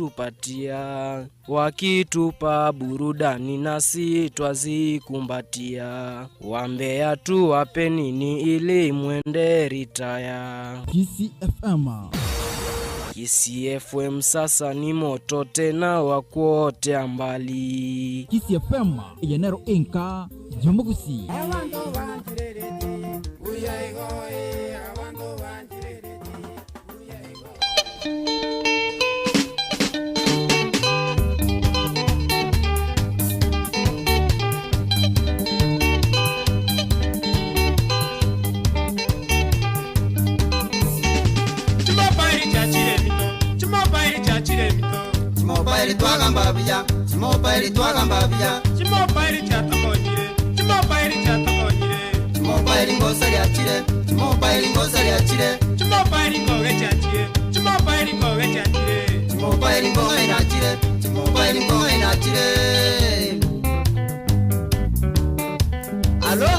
wanatupatia, wakitupa burudani nasi twazikumbatia. Wambea tuwape nini ili mwende ritaya? Kisii FM. Kisii FM sasa ni moto tena wa kuotea mbali. Kisii FM eye nero enka y'omogusii. Chimobairi chiachire emito, chimobairi chiachire emito. Chimobairi twagamba buya, chimobairi twagamba buya. Chimobairi chiatokonyire, chimobairi chiatokonyire. Chimobairi ngosa riachire, chimobairi ngosa riachire. Chimobairi ngoge chiachire, chimobairi ngoge chiachire. Chimobairi ngoge nachire, chimobairi ngoge nachire. Alo?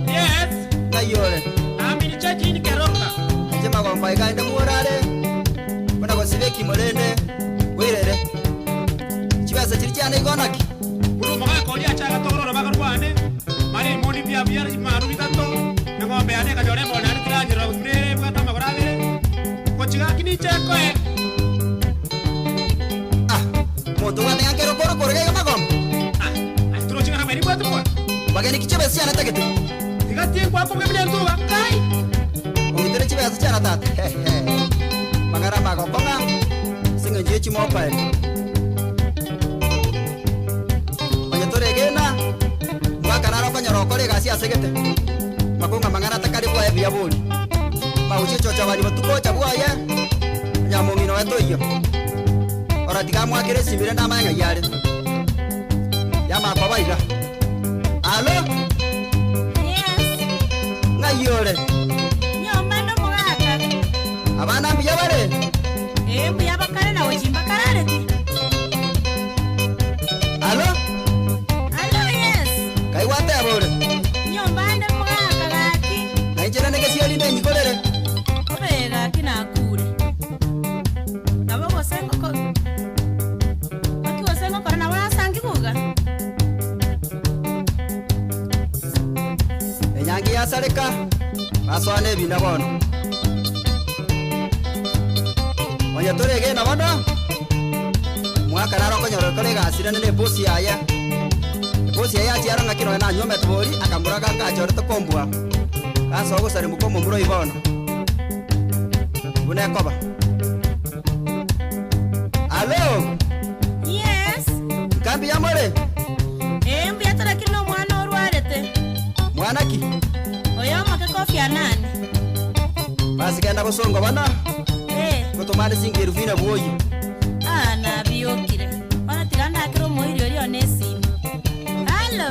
Yes. Ng'ai ore? I'm in church in Keroka. Inche magomba iga inde mworare, buna gosiba ekimo rende, bwairere. Chibesa chiria chiane igo naki? Buna omogaka oria ache agatogora orobaga rwane, mara ebimondi mbia buya chimanu bitato, na eng'ombe yane ekanyora embonde yane tiranyerera gose buna ere ebwate amagoro abere, gochia gaki ninche nkoe. Omonto obwate ng'a nkere okore okore gaiga magomba? Aye torochi ng'a namaene mbwate mwana? Bageni ki chibesa chiane tagete? Tiga tinkwaka obuya buna entuba, kai! Ong'itere chibesa chiane tata, hehe. Mang'ana magokong'a ase eng'encho ye chimobaili. Onye toregena, omwaka naro okonyora okore egasi ase gete, makong'a mang'ana atakari bwaye buya bori. Magochia chochabani botuko ocha bwaye, onye mong'ina oye toiyo. Ora tiga amoakere esimi rende amanye ng'ai are. Yamanya koba iga. Alo? Yes. Ng'ai ore? Nyomba inde omogaka. Abana mbuya bare? Ee, mbuya bakare na gochia mbakarareti. Alo? Alo, yes. Kai gwateba ore? Nyomba inde omogaka gaki. Na inche rende gesieri inde nyikorere. Obe gaki nakure. Nabo gose ngoko Gaki gose ngokora nabo nasangi buga. Enyangi yasareka, basoa nebina bono. Onye toregena bono, omwaka naro okonyora okore egasi rende na ebosi yaye. Ebosi yaye yachiara ng'aki nonya nanyuomete bori, akamboraga nkachorete kombua. Gasoa gosaremuka omomura oyio bono. Buna ekoba. Alo! Yes. Nka mbuya more? Ee, mbuya torakire na omwana orwarete. Mwana ki? Oyo omoke Kofi Annan. Basi genda bosongo bono. Ee. Ngotomane singa erufu ine bwoyie. Ah, nabiokire. Bono tiga ndakere omoiri oria one esimi. Hallo.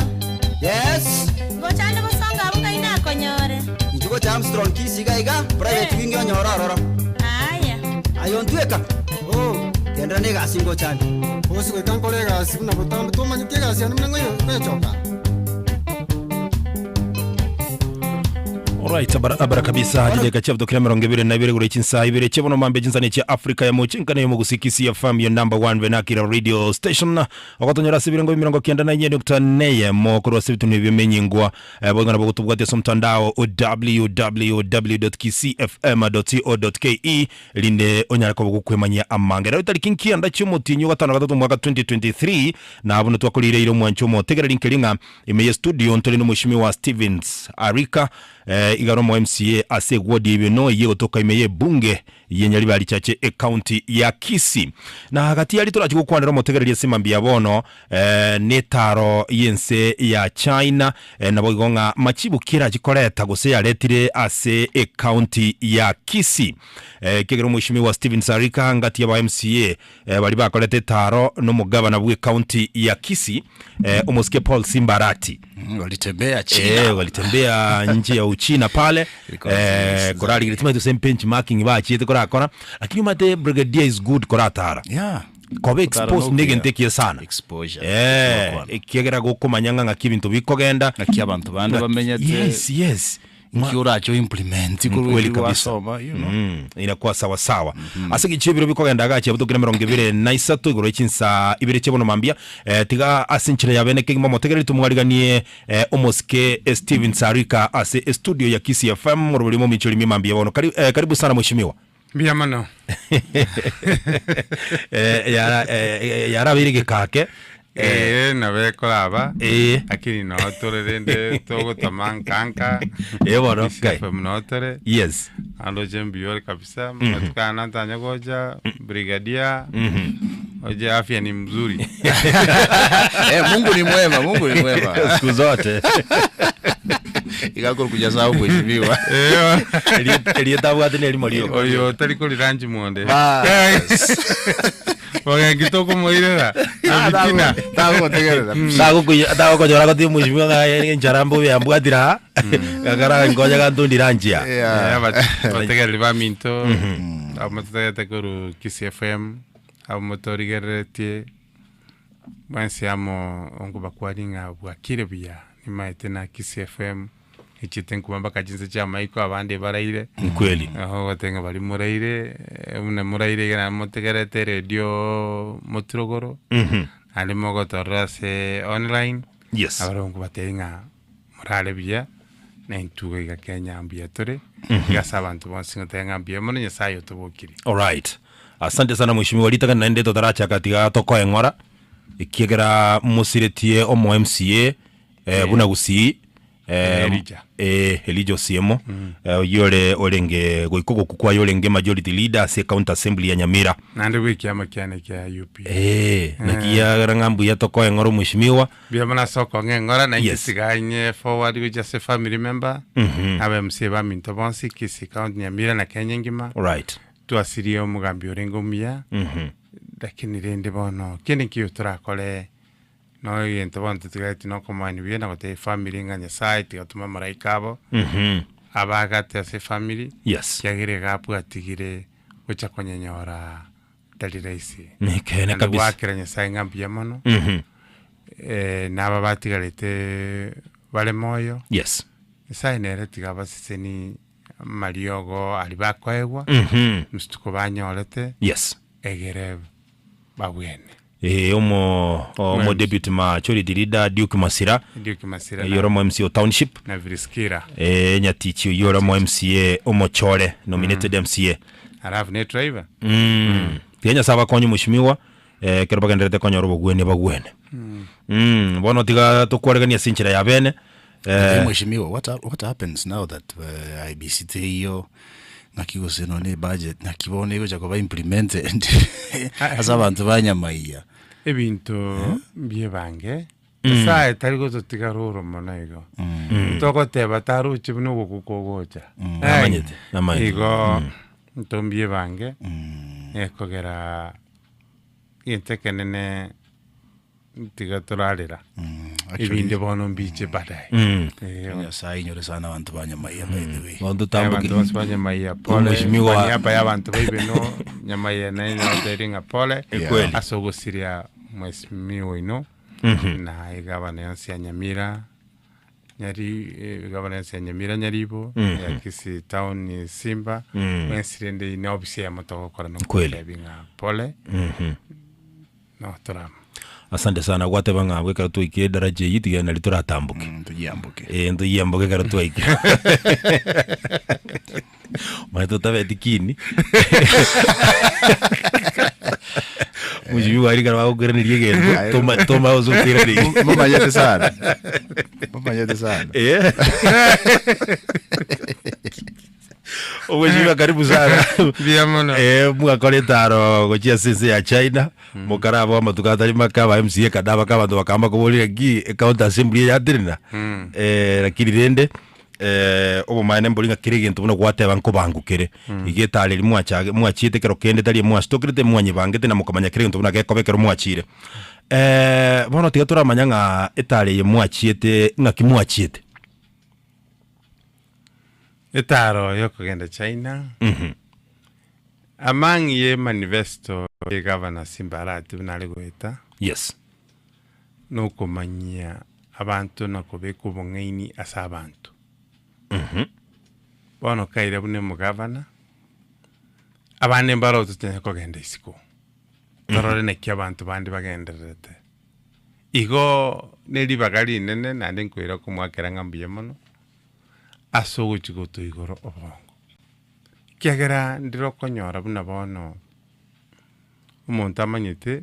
Yes. Ngochande bosongo abwo ngai nakonyore. Inchuo gocha Armstrong Kisii iga iga, private Eh. wing onyore ororo. Aya. Aye ontweka? Oh, genderera na egasi ngochande. Bosi goika nkore egasi buna botambe tomanyeti egasi yane buna nkoyechoka. Alright, barabara kabisa chideka chiabutokire emerongo ebere na ibere gore chinsaa ibere chiabono mambe chinsani chia Africa ya mochi nkana yo mogusii Kisii FM your number one vernacular radio station ogotonyora ase ebirengo emerongo kianda na inye nukta neyemo korwa ase ebitunu ebio menyingwa eh, boigo nabo gotobwatia ase omotandao o www.kisiifm.co.ke rinde onyare koba gokwemanyia amange rero tariki nkianda chiomotienyi ogatano gatato omwaka 2023 na buna twakoreireire omwancho omotegereri nkeri ng'a Ime ye studio ntore nomoshimiwa Stevens Arika eh, igare omo MCA ase eward ya Ibeno eye gotoka ime ye bunge ye Nyaribari Chache ecounty ya Kisii. Na hagati yari torachi gokwanera omotegereri ase mambia ya bono eh, netaro yense ya China eh, naboigo ng'a machibu ki erachi koreta gose yaretire ase ecounty ya Kisii. Eh, ekiagera omoshimiwa Stevens Arika ngati ya ba MCA eh, baria bakorete etaaro nomogabana bw'ecounty ya Kisii eh, omosike Paul Simbarati Mm, walitembea China. Eh, walitembea nchi ya Uchina pale Ilikuwa eh, nzuri. korarigeretie maito ase benchmarking bachiete korakora lakini omanyete brigadier is good koratara Yeah. koba Kotara exposed nokuya. negento ekiya sana Exposure. eh, Gokwana. ekiagera gokomanya ng'a ng'aki ebinto bikogenda Ng'aki abanto bande Ng'aki- bamenyete. yes yes. Nki orache o implement korwa Kweli ekio kabisa. gwasoma, you know. Inakuwa sawa sawa. Ase egechi ebiro bikogenda agachi abwo tokire emerongo ebere na isato igoro ye chinsaa ibere chia bono mambia. Eh, tiga ase enchera ya bene kegima omotegereri tomwariganie eh, omosike eh, Steven Sarika ase estudio ya Kisii FM orobori momincho rimie mambia bono. Kari, eh, karibu sana mheshimiwa. Mbuya mono. Eh, yara eh, yarabeire gekake Eh, nabo ekoraba Eh. lakini noo tore rende togotoma nkanka Eh, bono, Kisii kai. FM noo tore Yes. Andoche mbuya ore kabisa matuko aya natanya gocha brigadier oje afya ni mzuri Eh, Mungu ni mwema, Mungu ni mwema. Siku zote. Igakora kuja sawa kuheshimiwa. Erieta abwate nerimo rioka. Oyo otari koriranchi monde Bas. Ogenki tokomoirera na bitina. Tagotegerera. Tagokonyora gotiga omweshimiwa ng'a enchara mbobe yambwatire aa, gakara nkonya gantondire anchia. Eh, abategereri baminto abo mototegerete korwa Kisii FM, abo motorigereretie mwensi amo onkobakwani ng'a bwakire buya, nimaete na Kisii FM echiete nkuma mpaka chinse chia amaiko abande baraire. Nkweli. Aho ogoteba ng'a baria moraire, buna moraire iga naende motegerete eredio moturogoro, naende mogotorora ase online, Yes. abarabwo nkobatebia ng'a morare buya, na intwe iga Kenya mbuya tore, iga ase abanto bonsi ngoteba ng'a mbuya mono Nyasaye otobokirie. Alright. Asante sana mheshimiwa ritang'ani naende totarachaka tiga tokoe ng'ora, ekiagera mosiretie omo MCA eh, buna Gusii eh, Elijah. eh, Elijah Osiemo eh, oyio ore orenge goika ogoku kwaye orenge majority leader ase county assembly ya Nyamira. Naende bwa ekiama kiane kia UPA. Eh, naki yagera ng'a mbuya tokoe ng'ora omweshimiwa. Mbuya mono ase okong'a eng'ora, na inche Yes. tiga inye forward gochia ase family member, na aba MCA baminto bonsi, Kisii County, Nyamira na Kenya engima. Alright. Twasirie omogambi orenge omuya, lakini rende bono kende nkiyo torakore Nonya egento bono totigareti nokomanya buya na gotebia efamiri ng'a Nyasaye tiga atome amaraika abo abagate ase efamiri, Yes. ekiagera iga abwatigire gocha konyenyora tari rahisi. Nekeene Naende kabisa. goakera Nyasaye ng'a mbuya mono, na aba batigarete bare moyo, Yes. Nyasaye nere tiga abaseseni amariogo aria bakoegwa, msituko banyorete, Yes. egere babwene. Ee, omo omo deputy majority leader Duke Masira Duke Masira oyio ore omo MCA o township na Vriskira eh, Nyatichi oyio ore omo MCA omochore nominated MCA alafu ne driver mm. Tiga Nyasaye abakonye mweshimiwa eh, ekero bagendererete konyora obogwenia bagwene mm. Bono tiga tokwaregania ase enchera ya bene Eh, eh, Mheshimiwa, what, hap- what happens now that uh, IBC teiyo ng'aki gose nonye ebudget naki bono egocha koba implemented ase abanto ba nyamaiya. Ebinto mbiebange, Nyasaye tari gototiga roro mono igo. Togoteba taroche buna ogokwa kogocha. Namanyete, namanyete. Igo into mbiebange, ekogera egento ekenene Tiga torarera ebinde bono mbiche baadaye. Eh, Nyasaye inyore sana abanto ba Nyamaiya by the way. Bono abanto totamboke bonsi ba Nyamaiya pole Omweshimiwa- kwa niaba ya abanto ba Ibeno Nyamaiya naye nabatebirie ng'a pole Ekweli. ase ogosiria mweshimiwa oino na egavana yonsi ya Nyamira Nyari egavana yonsi ya Nyamira Nyaribo ya Kisii town Simba mwensi rende ine ofisi eyemo togokora Kweli. nokobatebia ng'a pole Notorama. Asante sana gwateba ng'a abwo ekero twaikire edaraja eyio tiga nari toratamboke. Mm, toyiamboke. Eh, ntoyiamboke ekero twaikire. Omanyete otabeti kini. Mheshimiwa aria ekero bagokoiraneria egento, toma toma gose okoiraneria. Momanyete sana. Momanyete sana. Eh. Omweshimiwa karibu sana. Mbuya mono. Eh, mwakora etaro gochia ase ense ya China. Mokarabao amatuko atari make aba MCA kada baka abanto bakamba koborera ki ecounty assembly eye yatenena. Eh, lakini rende eh, obomaene mbori ng'a kera egento buna gwateba nkobangu kere. Iga etaro eria mwachage mwachiete ekero kende tari mwasitokerete mwanyebangete na mokamanya kera egento buna gekoba ekero mwachire. Eh, bono tiga toramanya ng'a etaro eye mwachiete ng'aki mwachiete? Etaro yokogenda China. Among ye manifesto ye Governor Simba Arati buna are goeta, Yes. nokomanyia abanto na kobeka obong'aini ase abanto. Bono kaire buna omogavana, abande mbaro tochanye kogenda isiko, torore naki abanto bande bagendererete. Igo ne ribaga rinene naende nkoira komoakera ng'a mbuya mono, ase ogochia gotoigora obongo. Ekiagera ndire okonyora buna bono, omonto amanyete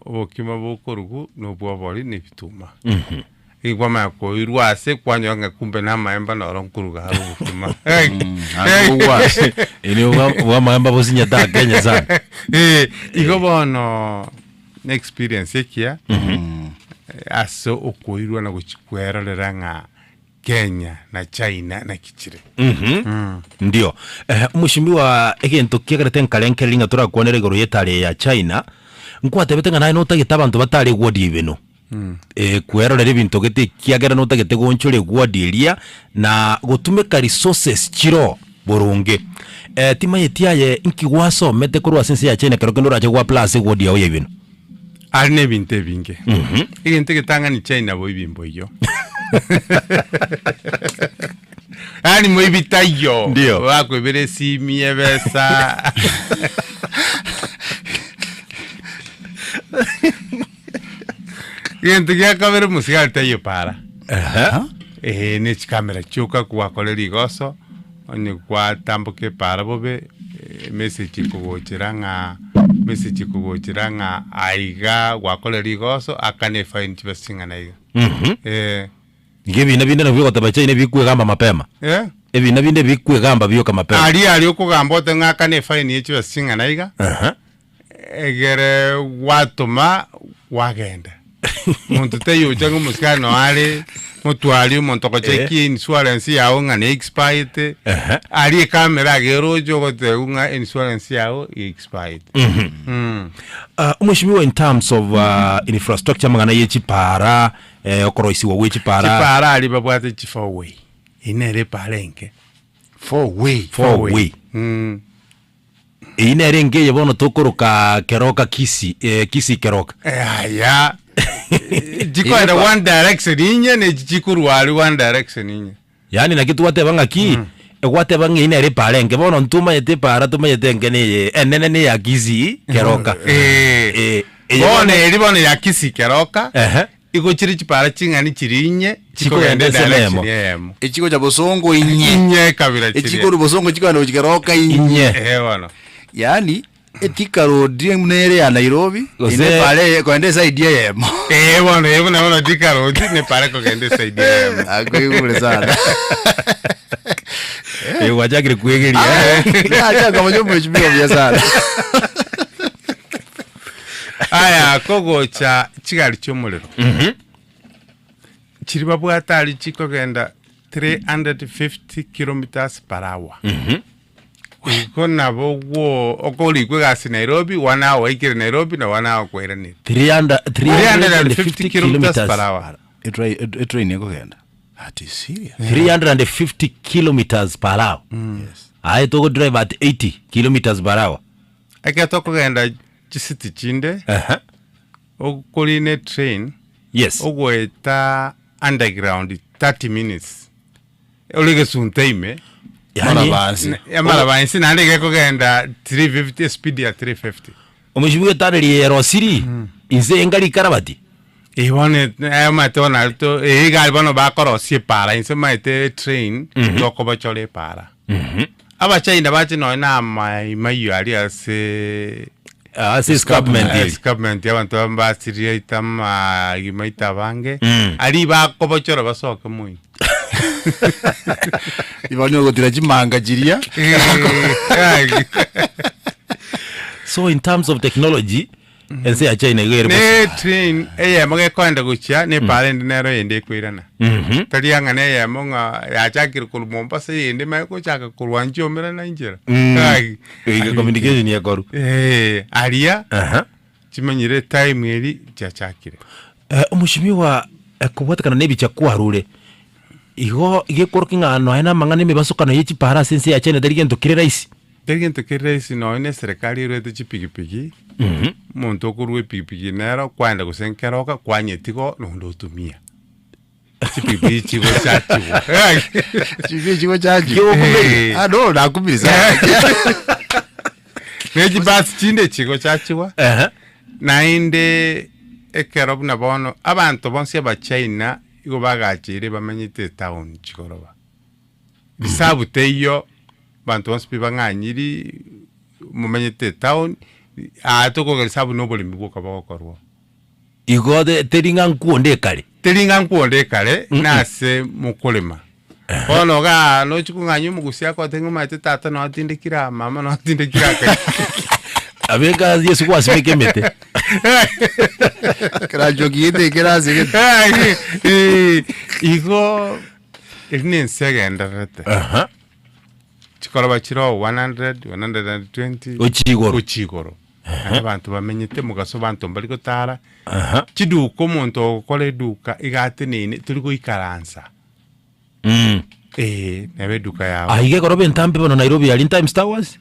obokima bokorugu na obwa obori na ebituma. Nigo kwamanya koirwa ase kwanyora ng'a kumbe na amaemba noro nkoruga are obokima. Bwa amaemba bosinyete aa Kenya sana. Eh, igo bono na experience ekiya ase okoirwa na gochi kwerorera ng'a Kenya na China naki chire. Ndio. Eh, omoshimiwa egento kiagerete nkarenkereria ng'a torakwanere igoro y'etare eye ya China, nkwatebete ng'a naye notagete abanto batare egwodi ebeno. Eh, kwerorera ebinto gete ekiagera notagete goonchora egwodi eria na gotumeka resources chiroo boronge. Eh, timanyeti aye nki gwasomete korwa ase ense ya China ekero kende orache goapply ase egwodi yao ya ebeno? Are na ebinto ebinge. Egento egetang'ani China boibi mboiyo. Yaani moibi taiyo. Ndio. Bakoibera esimi, ebesa. Egento gia kabere mosigari taiyo para. Eeh ne chikamera chioka gwakora rigoso, onye gwatamboka epara bobe, emessage ekogochera ng'a message ekogochera ng'a aiga gwakora rigoso akane efaini chibesa ching'ana iga. Eh. Iga ebina binde nabio ogoteba China ebikwegamba mapema. Eh? Ebina binde ebikwegamba bioka mapema. Aria aria okogamba ote ng'a akane efaini ye chibesa ching'ana iga. Egere gwatoma gwagenda. Monto taiyo ocha ng'a omosikari noo are, motwari omonto ogochekia insurance yago ng'a ne expired, Ehe. aria ekamera iga eroche ogotebiwa ng'a insurance yago e expired. Ah, omweshimiwa in terms of ah, infrastructure amang'ana ye chipara, eh, okoroisiwa gwe chipara. Chipara aria babwate chi four way, eyio nere epara enke. Four way. Four way. Eyio nere enka eye bono tokoroka Keroka Kisii, eh, Kisii Keroka. Yaya. Chikoenda one direction inye ne echi chikorwa aria one direction inye. Yaani naki twateba ng'aki, egwateba ng'a eyio nere epaara enke, bono ntomanyete epaara tomanyete enke neye enene ne ya Kisii Keroka. Eh. Eh, eye Bono bono- eri bono ya Kisii Keroka, Ehe. igo chire chipara ching'ani chiri inye Chikogenda chikogenda ensemo edirection eyemo. eyemo. Echigocha bosongo inye. Inye ekabira chiria. Echikorwa bosongo chikogenda gochia keroka inye. Inye. Ehe bono. Yaani Thika Road buna ere ya Nairobi, Gose- inde epara eye kogenda eside eyemo. Ehe bono eye buna bono Thika Road ne epara ekogenda eside eyemo. Akoigure sana. Eh, gwachakire kwegeria. Nachaka moja mheshimiwa buya sana. Aya kogocha chigari chi'omorero. Chiri babwate aria chikogenda 350 kilometers per hour. Igo nabo gwo okorikwa egasi Nairobi, one hour waikire Nairobi na one hour kwairanire. 300 350 kilometers per hour. Etrain ekogenda. That is serious. 350 kilometers per hour. Yes. Aye togo drive at 80 kilometers per hour. Ekero tokogenda chisiti chinde, Aha. okorina etrain, Yes. ogoeta underground 30 minutes ore gesunte ime Yani, Maraba inse. amaraba inse naende iga ekogenda 350 espeed ya 350 Omosibwa etaneri erosiri inse enga rikarabati. Eh, bono eh, omanyete bono aria to eh, iga aria bono bakorosia epara inse omanyete etrain tokobochora epara Abachaina bache nonya na amaimaiyio aria ase Ase escarpment eri. escarpment abanto aba mbasiriete amagima aito abange, aria bakobochora basoke moino. Igo ogotira chimanga chiria. So in terms of technology, ense ya China igo ere Ne bosio. train eyemo gekoenda gochia ne epara ende nero eyende ekoirana. Tari ang'a na eyemo ng'a yachakire korwa Mombasa eyende emanye gochaka korwa Nchiomera na inchera. Ai. Iga communication ekoru. Eh, aria Aha. chimanyire etime eri chiachakire. Eh, omoshimiwa eh, kobwatekana na ebicha kwarure igo gekorokia ng'a nonya na amang'ana emebasokano ye chipara ase ense ya China tari gento kere rahisi. Tari gento kere rahisi nonya na eserekari erwete chipigipigi, omonto okorwa epigipigi nero kwaenda gose nkeroka kwanyetiga nonde otumia. Chipikipiki chigochachigwa. Chipikipiki chigochachigwa. Eh. Ah, no, nakumire sana. Ne chibasi chinde chigochachigwa. Ehe. Naende ekero buna bono abanto bonsi abachina igo bagacheire bamenyete etown chigoroba. Risabu teiyo abanto bonsi pi bang'anyiri momenyete etown aa tokoga risabu na oboremi bwoka bogokorwa. Igo te- teri ng'a nkuonde ekare. Teri ng'a nkuonde ekare nase mokorema. Bono igaa nochi kong'anya omogusia akote ng'a omanyete tata noo atindekire aa mama noo atindekire aa. Abeka Yesu gwasimeka emete. Kerachoki gete kerasegete. Igo eri na ense egendererete. Aha. Chikoroba chire oo 100, 120 Gochia igoro. gochia igoro. Naende abanto bamenyete mogaso abanto mbari gotara. Aha. Chiduka omonto ogokora eduka iga ateneine tori goikaransa. Mm. Eeh neba eduka yago. Aiga ekoroba entambe bono Nairobi aria Times Towers.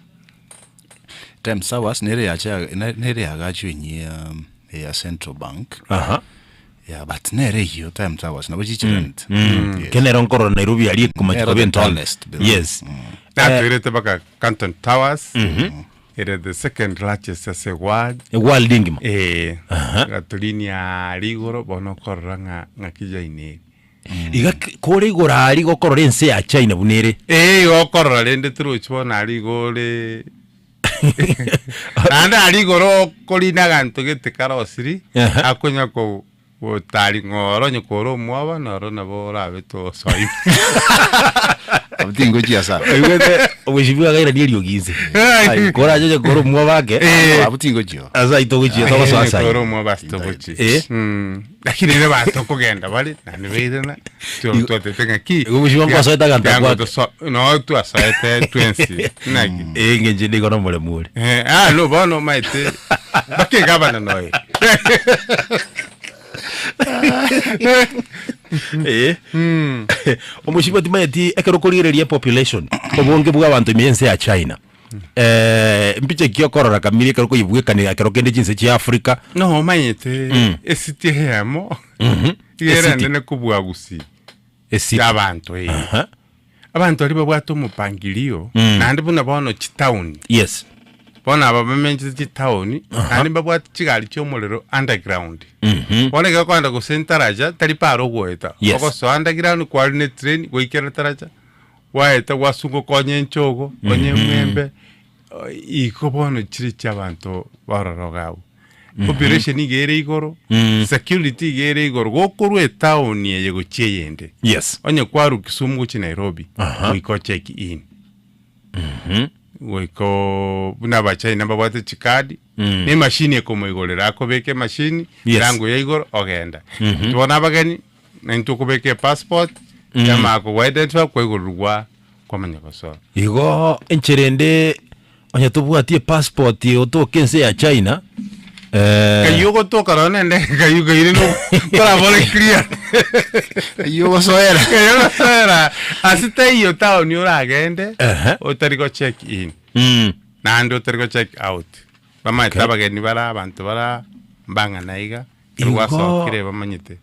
Times Towers nere yacha nere yagachwa enyia ya Central Bank. Aha. Yeah, but nere eyio Times Towers nabo chichiranete. Mm. Yes. Kenero nkorora Nairobi aria ekomachiko Nero the bentambe. tallest building. Yes. Natwerete mpaka Canton Towers. Ere the second largest ase world. World engima. Eh. Gatorinia aria igoro bono okorora ng'a ng'aki jaineri. Iga k- kore igoro aria gokorora ense ya China buna ere. Eh igo okorora rende torochi bono aria igo ore naende aria igoro okorina aganto gete karosiri Aha. akonya ko gotari ng'oro onye kore omwoba noro nabo orabe tosoa ime. Abwo tingochia sana. Oigwete omweshimiwa akairania eriogi inse. Ai, korache onye kore omwoba ake. Abwo tingochia. Ase aito ogochia togosoa ase Kore ayio. omwoba ase togochia. Eh. Lakini ere banto okogenda bare naende bairana twatete ng'aki. Igo omweshimiwa nkwasoete aganto Kiango kwake. toso- no twasoete twensi naki. Eh, eng'encho ende igo nomoremu ore. Eh, ah, no bono omanyete mpaka egavana noye. Eh. Omosibwa timanyeti ekero okorigereria population obonge bwa abanto ime y'ense ya China eh, mpicha ki okorora kamiri ekero okoyebwekania ekero kende chinse chia Africa No omanyete esiti eyemo iga Esiti. erendene kobua gusii Esiti. ya abanto eh. Aha. Abanto baria babwate omopangilio naende buna bono chitaoni Yes. Bono aba bamenyete chitaoni, naende mbabwate chigari chi'omorero underground. Bono ekero okogenda gose ntaracha, tari paro ogoeta. Yes. Ogosoa underground kwari ne train goikera taracha, gwaeta gwasungoka onye enchogo, onye emwembe, igo bono chire chiabanto baroro iga abwo. Population iga ere igoro, security iga ere igoro, gokorwa etown eye gochia eyende. Yes. Onye kwarwa Kisumu gochia Nairobi, goika ocheck in. Goika oo buna abachina mbabwate chikadi, na emashini ekomoigorera akobeka emashini, Yes. erango ya igoro ogenda. Intwe bono abageni, na intwe okobeka epassport, yamanya kogo identify kwaigorerwa kwamanya gosoa. Igo enchera ende onye tobwati epassport otoke ense ya China eh, Kayio ogotoka nonye na endege kayio kaire no korabore clear. Kayio ogosoera. Kayio ogosoera ase taiyo town oragende Ehe. otari go check in mm, naende otari go check out. Bamaete Okay. abageni bara abanto bara mbang'ana iga ekero Igo- gwasokire bamanyete.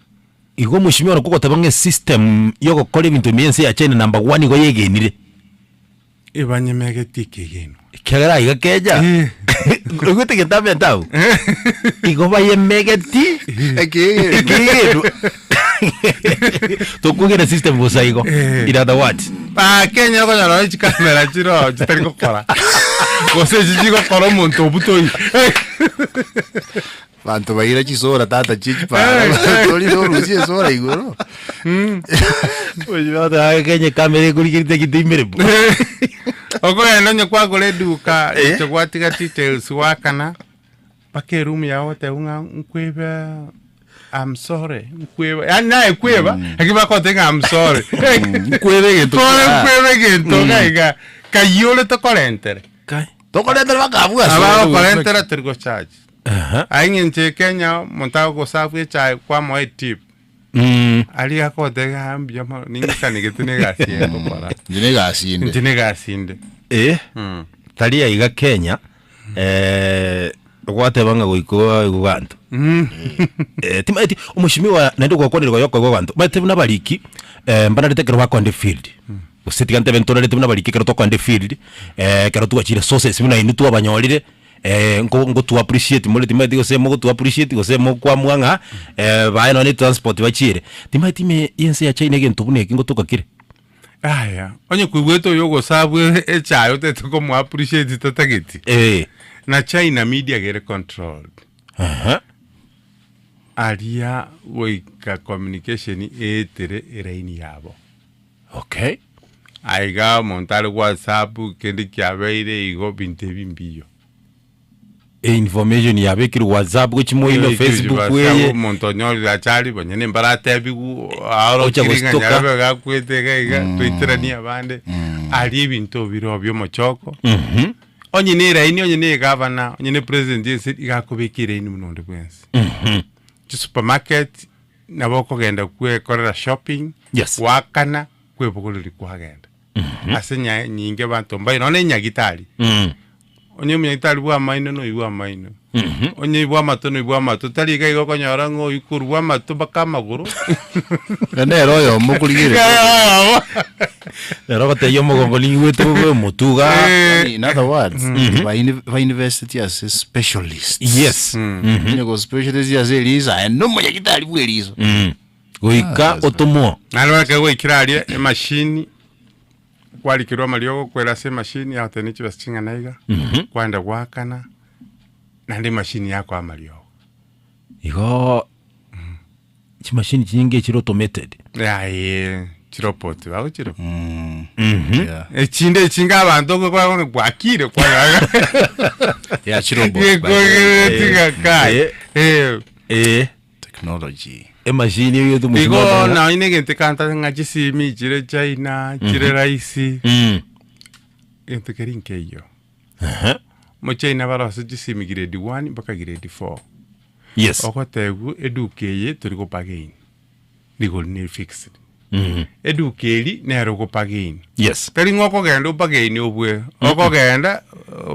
igo omoshimiwa oro kogoteba ng'a esystem yogokora ebinto ime y'ense ya China number one igo yegenire. Ebanyemegetie ekegenwa. Ekiagera aiga kecha oigwete egento abete abwo igo bayemegeti Ekegenwa. ekegenwa tokwegena system bosa igo in other words Ah, Kenya okonyora nonye chikamera chiroo chitari gokora gose echi chigokora omonto obutoi. Banto baira chisora tata chie chipara torire orusie esora igoro. Kenya ekamera ekorigerete egento imere bo. Okogenda onye kwagora eduka inche gwatiga details gwakana mpaka eroom yago ogoteba ng'a nkweba I'm sorry nkweba yaani naye kweba lakini bakogotebia ng'a I'm sorry Nkweba egento Kore kia. nkweba egento iga iga kayio ore tokorentere. Kai. Tokorentere mpaka abwo ase. Abagokorentera tori gocharge. Aye ng'encho ye Kenya omonto agogoserve echae kwamoa etip, aria agoteba ng'a mbuya mono ning'isanegete na egasi eye ngokora. Inche na egasi inde. Inche na egasi inde. Eh, tari aiga Kenya, Gwateba ng'a goika oigwe gwanto. Eh, timaeti omweshimiwa naende gwakwanire goyo okoigwa gwanto. Omanyete buna abariki eh, mbanarete ekero bakoenda efield, gose tiga ntebe ntorarete buna abariki ekero tokoenda efield, ekero twachire sources buna inwe twabanyorire, nko nkotu appreciate more timaeti gose mogotu appreciate gose mokwamua ng'a baye nonye ne transport bachiere. Timaeti ime yense ya China egento buna eki ngotoka kere. Aya, onye koigwete oyo ogosabwa echae otagete komo appreciate tatageti. Eh. Na China media gere controlled. Aha. Aria goika communication eetere eraini yabo. Okay. Aiga omonto are whatsapp kende kiabeire igo binto ebi mbiyo. Information yabekirwe whatsapp gochia moino Facebook eye. Omonto onyorire achari banyene mbaratebiwu Ocha aorokiri ng'a gostuka. nyarebe gakwete iga iga toiteranie abande aria ebinto bire bia omochoko onye na eraini onye na egavana onye na epresident ya ense iga akobeka eraini buna onde bwensi. Chisupermarket nabo okogenda kwekorera shopping Yes. gwakana kwebogoreria kwagenda ase nya nyinge abanto mbaino nonya na enyagitari. Onye omonyagitari bwa amaino noyio amaino, onye bwa amato noyio bwa amato, tari iga iga okonyora ng'a oyio korwa bwa amato mpaka amagoro. Na nere oyomo okorigereria. Nere ogotebia omogongo niigwete bobe omotwe igaa. Yaani, in other words, bainvesteti ase specialists. Yes. Onye go specialist ase eriso, aye nomonyagitari bwa eriso. Goika otomwo. Naende bono ekero gwaikire aria, emashini. Kwarikerwa amariogo kwera ase emashini yagotebia ne chibesa ching'ana iga, kwaenda goakana, naende emashini yakoa amariogo. Igoo chimashini chinyinge chire automated. Yaye chirobot bagochiroka. Yeah. Echinde echinga abanto okobua bwakire kwanyora Yeah, chirobot, by the way. gekogeretie kai. Eh. Eh. Eh. Technology. Emashini eyo Igo nonye na egento ekanta ng'a chisimi chire China, chire rahisi, egento keria nkeiyo. Omochina barose chisimi grade one mpaka grade four. Yes. Ogotebiwa eduka eye tori go bargain, rigori ne fixed. Eduka eri nere ogo bargain. Yes. Tari ng'a okogenda obargain obwe, okogenda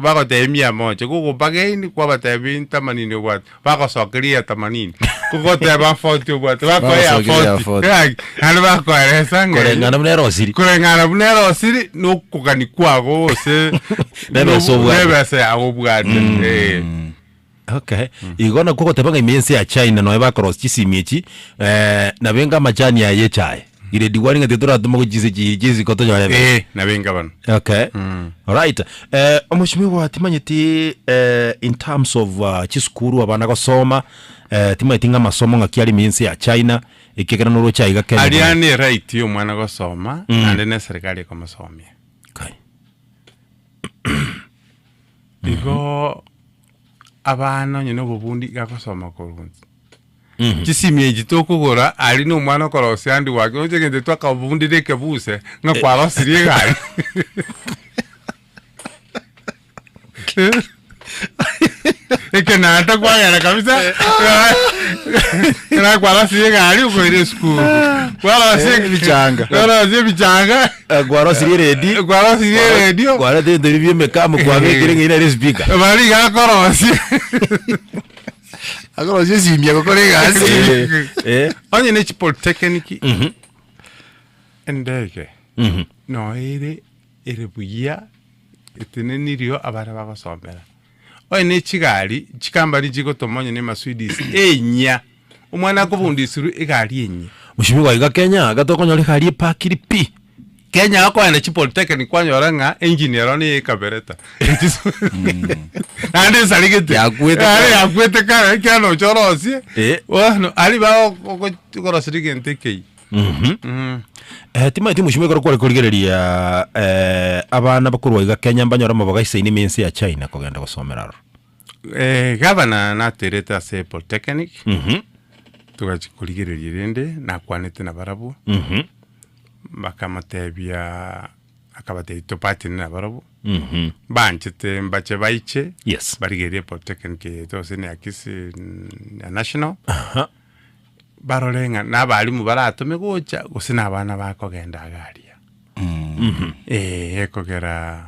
bagotebia mia moja, gogo bargain kwabatebia ntamanini obwate, bagosokeria ya tamanini, kogoteba forty obwate, bakoa ya Bagosokeria ya forty. 40. Gaki, naende bakoeresa ng'a Koreng'ana buna erosiri. koreng'ana buna erosiri na okogani kwago gose Nebesa obwate. nebesa yago obwate eh. Okay. Igo nakwo ogoteba ng'a ime ense ya China noe bakorosia chisimi echi, nabo enga amachani aya ya echae. Grade one ng'a titoratoma gochia chinse chi chisiko tonyore ebesa. Eh, nabo enga bono. Okay. Alright. Omweshimiwa timanyeti in terms of chisukuru abana gosoma, timanyeti ng'a amasomo ng'aki are ime ense ya China, ekiagera noroche aiga Kenya Aria bono. ne right ya omwana gosoma, naende na eserikari ekomosomia. Kai. Igo abana onye na obobundi iga agosoma korwa inse. Chisimi echi tokogora aria na omwana okorosia ande gwake oche egento twakabundire ekebuse ng'a kwarosirie egari. Ekenanta kwagenda kabisa ekero kwarosirie egari okoira esukuru kwarosia Ebichanga. kwarosia ebichanga Kwarosirie eredio. Kwarosirie eredio. Kwareta ebinto biria bia emekamo kwabekire ng'a ere speaker. Bari iga akorosia. Akorosia esimi agokora egasi. Eh. Onye ne chipolytechnic endege no ere ere buya etenenirio abare bagosomera. Onye ne chigari chikambani chigotoma onye ne emaswidis enyia omwana akobundisirwe egari enyia. Mheshimiwa iga Kenya iga tokonyora egari epakiri pi. Kenya okoenda chipolytechnic kwanyora ng'a engine ero niyo ekabereta naende esarigete Yakwete Yaani kare. yakwete kare ekiagera nocha orosie Eh. bono aria bagokoroseria egento ekeyia. Timaeti mheshimiwa ekero kware korigereria abana bakorwa iga Kenya mbanyore amaboga aisaine ime ense ya China kogenda gosomera aroro. Gavana naterete ase polytechnic togachia korigereria rende nakwanete nabarabwo bakamotebia akabatebia topatane nabarabwo mbanchete mbache baiche Yes. barigererie polytechnic yaito gose na ya Kisii ya national barore ng'a na abalimu baratome gocha gose na abana bakogenda iga aria. Ekogera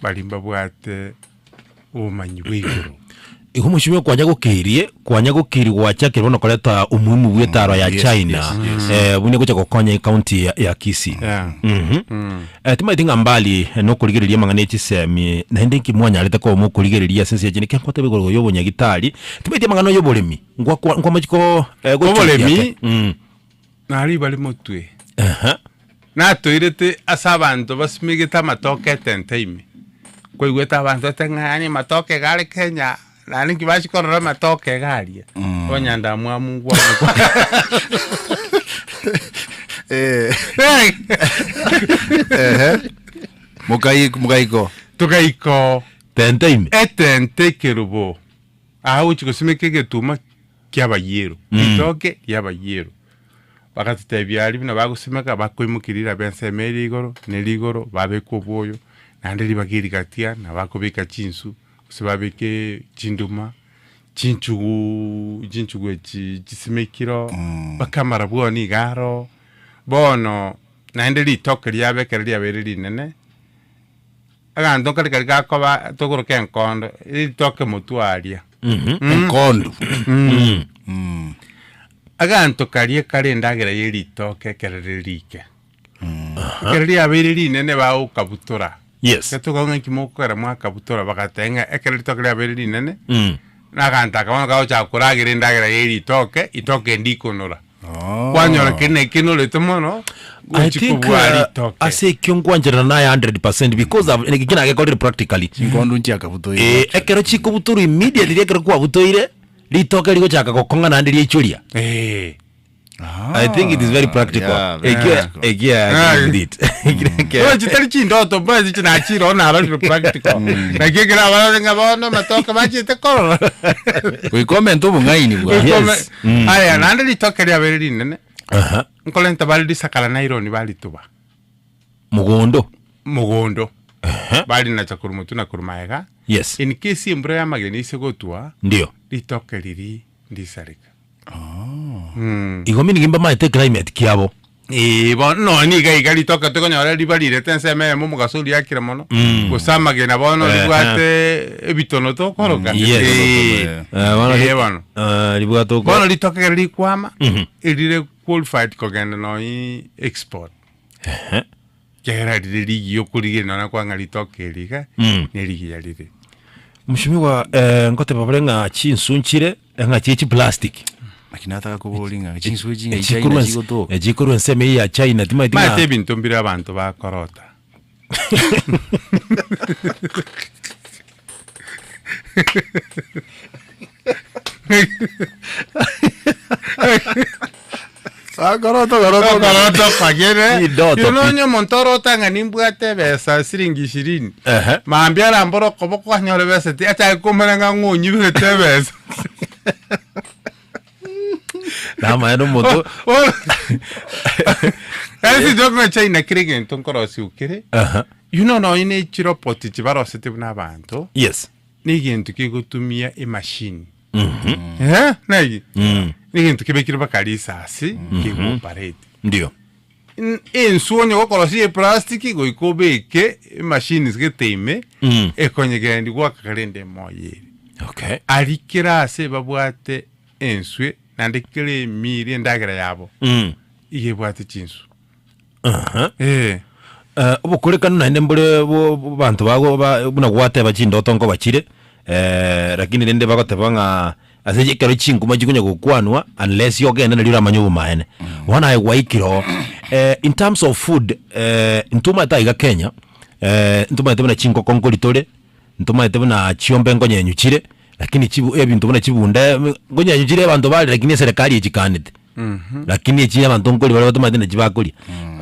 baria mbabwate obomanyi bwa igoro. Igo omochie kwanya gokirie, kwanya gokirie gwachakire bono koreta umuhimu bw'etaro ya Yes, China yes, yes. eh, buna egocha gokonya ecounty ya, ya Kisii. Yeah. Mhm. Eh, timaeti ng'a mbali eh, nokorigereria amang'ana ya chisemi naende nki mwanyarete koba mokorigereria ase ense ya China ekiagera nkwateba igoro ya obonyagitari timaeti amang'ana ya oboremi ngwakwa nkwamachi ko eh, gochukia Oboremi? ake. Mm. Nari bare motwe. Aha. Natoirete ase abanto basimegete amatoke etente ime, kwaigwete abanto bate ng'a yaani amatoke iga are Kenya, naende nki bachia korora amatoke iga aria, abanyandamwamu ngwane kwa Mokai mokaiko. Togaika Tente ime. etente ekerubo, aa gochia gosimeka egetuma kiabayero, ritoke riabayero. Bagatotebia aria buna bagosimeka bakoimokia riraba ensemo ere igoro na ere igoro babeka obwoyo, naende ribaga erigatia na bakobeka chinsu, gose babeke chinduma, chinchuguuu chinchugu echi chisimekire oo, mpaka amarabwoni iga aro, bono naende ritoke riabo ekero riabeire rinene, aganto nkare kari gakoba tokoroka enkondo, ritoke motwe aria. Enkondo. Aganto karia kare endagera ye ritoke ekero rire rike. Ekero riabeire rinene bagokabutora. Yes. Ekero tokogwa ng'a inki mokogera mwakabutora bagateba ng'a ekero ritoke riabeire rinene, Mm. na aganto aka bono kagochaka koragera endagera ye ritoke, itoke ndikonora. Kwanyora keri na ekenorete mono, I gochi think kobua ritoke. ase ekio nkwancherana naye 100% because I've- eki nagekorire practically. Chinkondo nchiakabutoire. Eh, ekero chikobutorwa immediately ekero kwabutoire Ritoke rigochaka gokong'a naende riaichoria. Eh. I think it is very practical. Yeah, very Ekio practical. ekio I agree with it. Ekio- Bono chitari chindoto mbae chiche nachire oo narorire practical. Naki ekero abarore ng'a bono amatoke bachiete korora. Goika omente obong'aini bwao. Yes. Mm. Aya naende ritoke riabeire rinene, Aha. nkorenta bare risakara nylon barituba. Mogondo. Mogondo. Barinacha korwa motwe na korwa magega. Yes. In case embura y'amagena ise gotwa, Ndio. ritoke riri ndisareka. Igo meaning mbamaete climate kiabo. Ee, bono nonya niga iga ritoke tokonyora ribarirete ensemo eyemo omogaso oria akire mono, gose amagena bono ribwate ebitono tokoroka. Yes. Ee. Eh, bono Ee, bono. Eh, ribwate oko- Bono ritoke ekero rikwama, erire qualified kogenda nonye export. Ekiagera rire rigiya okorigereria nonya kwang'a ritoke eri iga, nerigiya rire. Mheshimiwa, eh, ngoteba bare ng'a chinsu nchire ng'a chie chiplastic. Lakini nataka koboria ng'a chinsu echi ng'a Chikorwa China ense- chigotoka. eh, chikorwa ensemo eye ya China timaeti Maete ng'a ebinto mbire abanto bakorota. Bakorota korota Okorota kwagere Chindoto pi. nonya omonto orota ng'a nimbwate ebesa siringi ishirini Ehe. mambia arambore okoboko anyore besa ti achake komanya ng'a ng'o onyibete ebesa Namaene omonto Yaani sijokuna China kere egento nkorosiwa kere Aha. you know nonye ne chirobot chibarosete buna abanto Yes. na egento kegotumia emachine Eh, naki na egento kebekire mpaka risasi kego operate Ndio. Ensu onye gokorosia eplastic goika obeke emachines gete ime ekonyegendi goaka kare ende emoyo ere. Okay. Aria kera ase babwate enswe naende kera emiri endagera yabo iga ebwate chinsu. Eh. Eh, obokorekanu naende mbore bo bo- banto bago ba buna gwateba chindoto nkoba chire eh, lakini rende bagoteba ng'a ase ekero chinkuma chikonya gokwanwa unless ogende nario oramanye obomaene. Bono aye gwaikire oo eh, in terms of food eh, ntomaete aiga Kenya eh, ntomaete buna chingoko nkori tore, ntomaete buna chiombe nkonyenyu chire, lakini chibu ebinto buna chibunda nkonyenyu chire abanto bare lakini eserekari echikanete. Lakini echi abanto nkoria bare batomanyete nachi bakoria.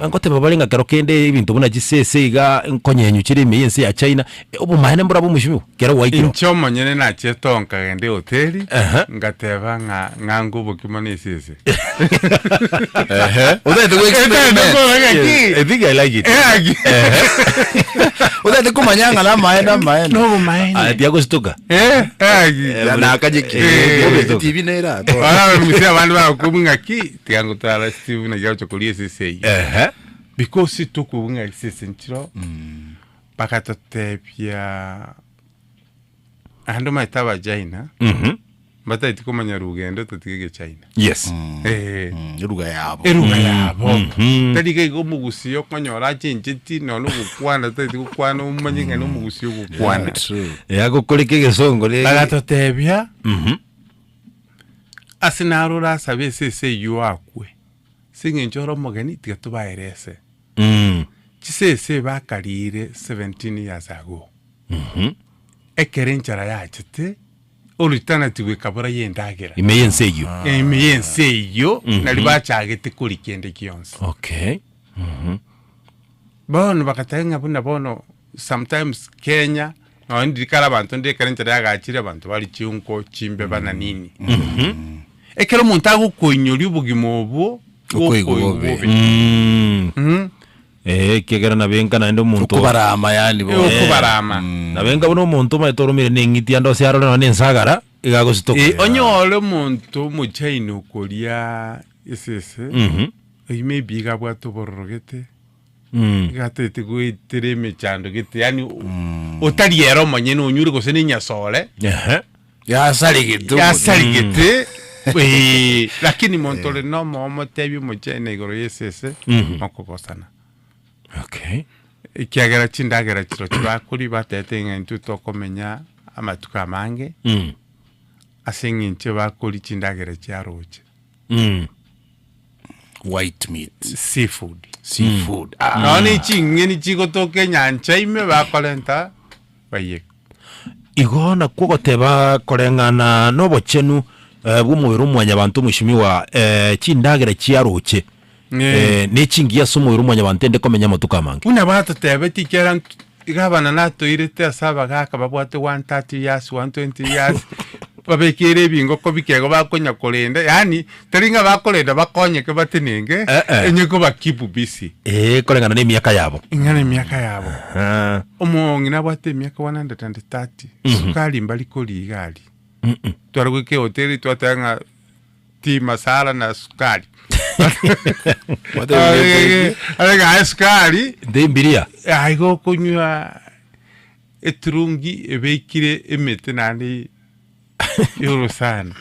Ngoteba bare ng'a kero kende ebinto buna chisese iga nkonyenyu chire ime y'ense ya China, obomaene mborabwo omosimiwa kero gwaikire oo. Inche omonyene nachete oo nkagenda ehoteli, Ehe. ngateba ng'a ng'ange obokima na esese. Ehe. Otagete go experiment. I think I like it. Otagete komanya ng'a namaene amaene. Ah, tiagosituka. Nakanyeki. Eh. TV nera. Bararusia abande bagokobua ng'aki tiga ngotwara Steve naki agocha koria esese eyio. Ehe. Because tokobua ng'a esese nchiro bagatotebia. Naende omanyete abachaina, mbataeti komanya lugha ende otatiga egechina. Yes. Eh. Eruga yabo. Eruga yabo. Tari iga iga omogusii okonyora achencheti nonya ogokwana tataeti gokwana omanye ng'a nomogusii ogokwana. Yeah, true. Eh, agokoreka egesongo re- Bagatotebia, ase naro orasabe esese eywo akwe, ase eng'encho ore omogeni tiga tobaerese. Chisese bakarire 17 years ago, ekero enchara yachete, Olutanati ekabora y'endagera. Ime y'ense eyio. Ime y'ense eyio nari bachagete koria kende gionsi. Okay. Bono bagateba ng'a buna bono sometimes Kenya nonye ndiri kare abanto ndire ekero enchara yagachire abanto bare chiunko chimbeba na nini. Ekero omonto agokoinyoria obogima obwo, Okoigwa gokoigwa bobe. bobe. Eh, ekiagera nabenka naende omonto Okobarama yaani bo. Eh, okobarama. Nabenka buna omonto omanyete oromire na eng'iti ande ase arore nonya na ensagara, iga agositoka. Eh, onyore omonto omochaini okoria esese, oyio maybe iga abwate obororo gete, iga atagete goetera emechando gete yaani otari ere omonyene onyure gose na enyasore, Ehe. Yasaregete. Yasaregete eh, lakini monto ore nomo omotebie omochene igoro y'esese mokogosana. Okay. Ekiagera chindagera chirochio bakoria batebete ng'a intwe tokomenya amatuko amange ase eng'encho bakoria chindagera chiaroche. White meat. Seafood. Seafood. Ah. Nonya ne ching'eni chigotoka enyancha ime bakorenta baiyeke. Igo nakwo ogoteba koreng'ana nobochenu eh, bw'omobere omwanyabanto omweshimiwa eh, chindagera chiaroche eh, nechingiya ase omobere omwanyabanto ende komenya amatuko amange. Buna batotebeti ekiagera nt- gavana natoirete ase abagaka babwate 130 years, 120 years, babekeire ebingoko bikego bakonya korenda yaani tari ng'a bakorenda bakonyeke batenenge, Eh, eh. onye koba keep busy. Eh, koreng'ana na emiaka yabo. Ing'ana emiaka yabo. Ah. Omong'ina abwate emiaka 130, sukari mbari koria iga aria. Tware goika ehoteli twateba ng'a tea masala na sukari. Arenge aye sukari, Nde mbiria. aye igo okonywa eturungi ebekire emete naende y'orosana.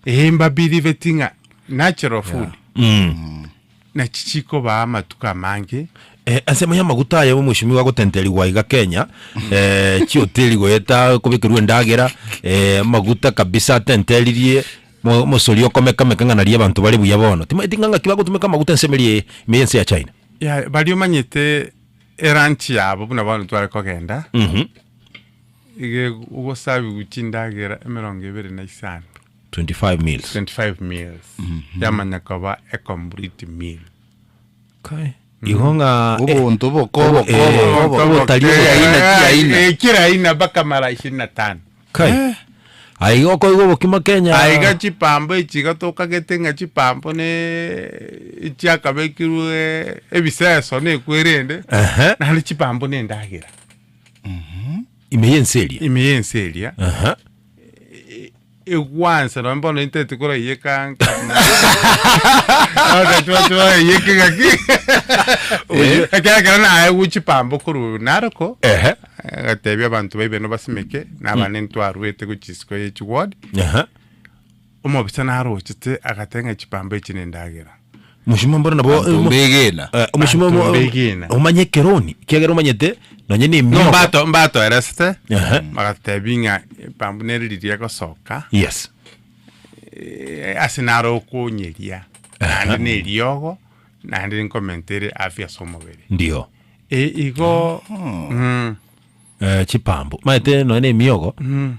Eeh mbabiriveti ng'a natural food nachi chikobaa amatuko amange. Eh, ensemo y'amaguta aya omweshimiwa agotenterigwa iga Kenya, eh, chihoteli goeta kobekerwa endagera, eh, amaguta kabisa atenteririe, mo- omosori okomekameka ng'a naria abanto bare buya bono. Timanyeti ng'a ng'aki bagotumeka amaguta ensemo eria ime y'ense ya China. Ya, baria omanyete eranchi yabo buna bono tware kogenda, iga ogosabiwa chindagera emerongo ebere na isano. 25 meals. 25 meals yamanya koba a complete meal. Kai. Igo ng'a eh, Obonto boko boko Eh, boko. obotari Kila aina kila aina. Eh, kila aina mpaka mara ishirini na tano. Kai. Aiga okoigwa obokima Kenya. Aiga chipambo echi iga tokagete ng'a chipambo ne echiakabekirwe ebiseso nekwerende Ehe. naende chipambo na endagera. Ime y'ense eria. Ime y'ense eria. Ehe. Egwansa nonya bono intete koraiyeka nka twaiyeke ng'aki ekero ekero naegwe chipambo korwa Naroko Ehe. agatebia abanto baibe basimeke na abande ntwarwete gochia isiko ye chiward Ehe. omobisa narochete agateba ng'a chipambo echi na endagera. Moshimo mboro nabo Abanto mbegena. Eh, omoshimo Abanto mo- mbegena. omanye ekeroni ekiagera omanyete nonye na No emiogo mbato mbatoeresete Ehe. bagatebia ng'a epambo nere riria egosoka yes eh, ase naro okonyeria naende na eriogo naende nkomentere afya ase omobere ndio e, igo Eh, chipambo maete nonye na emiogo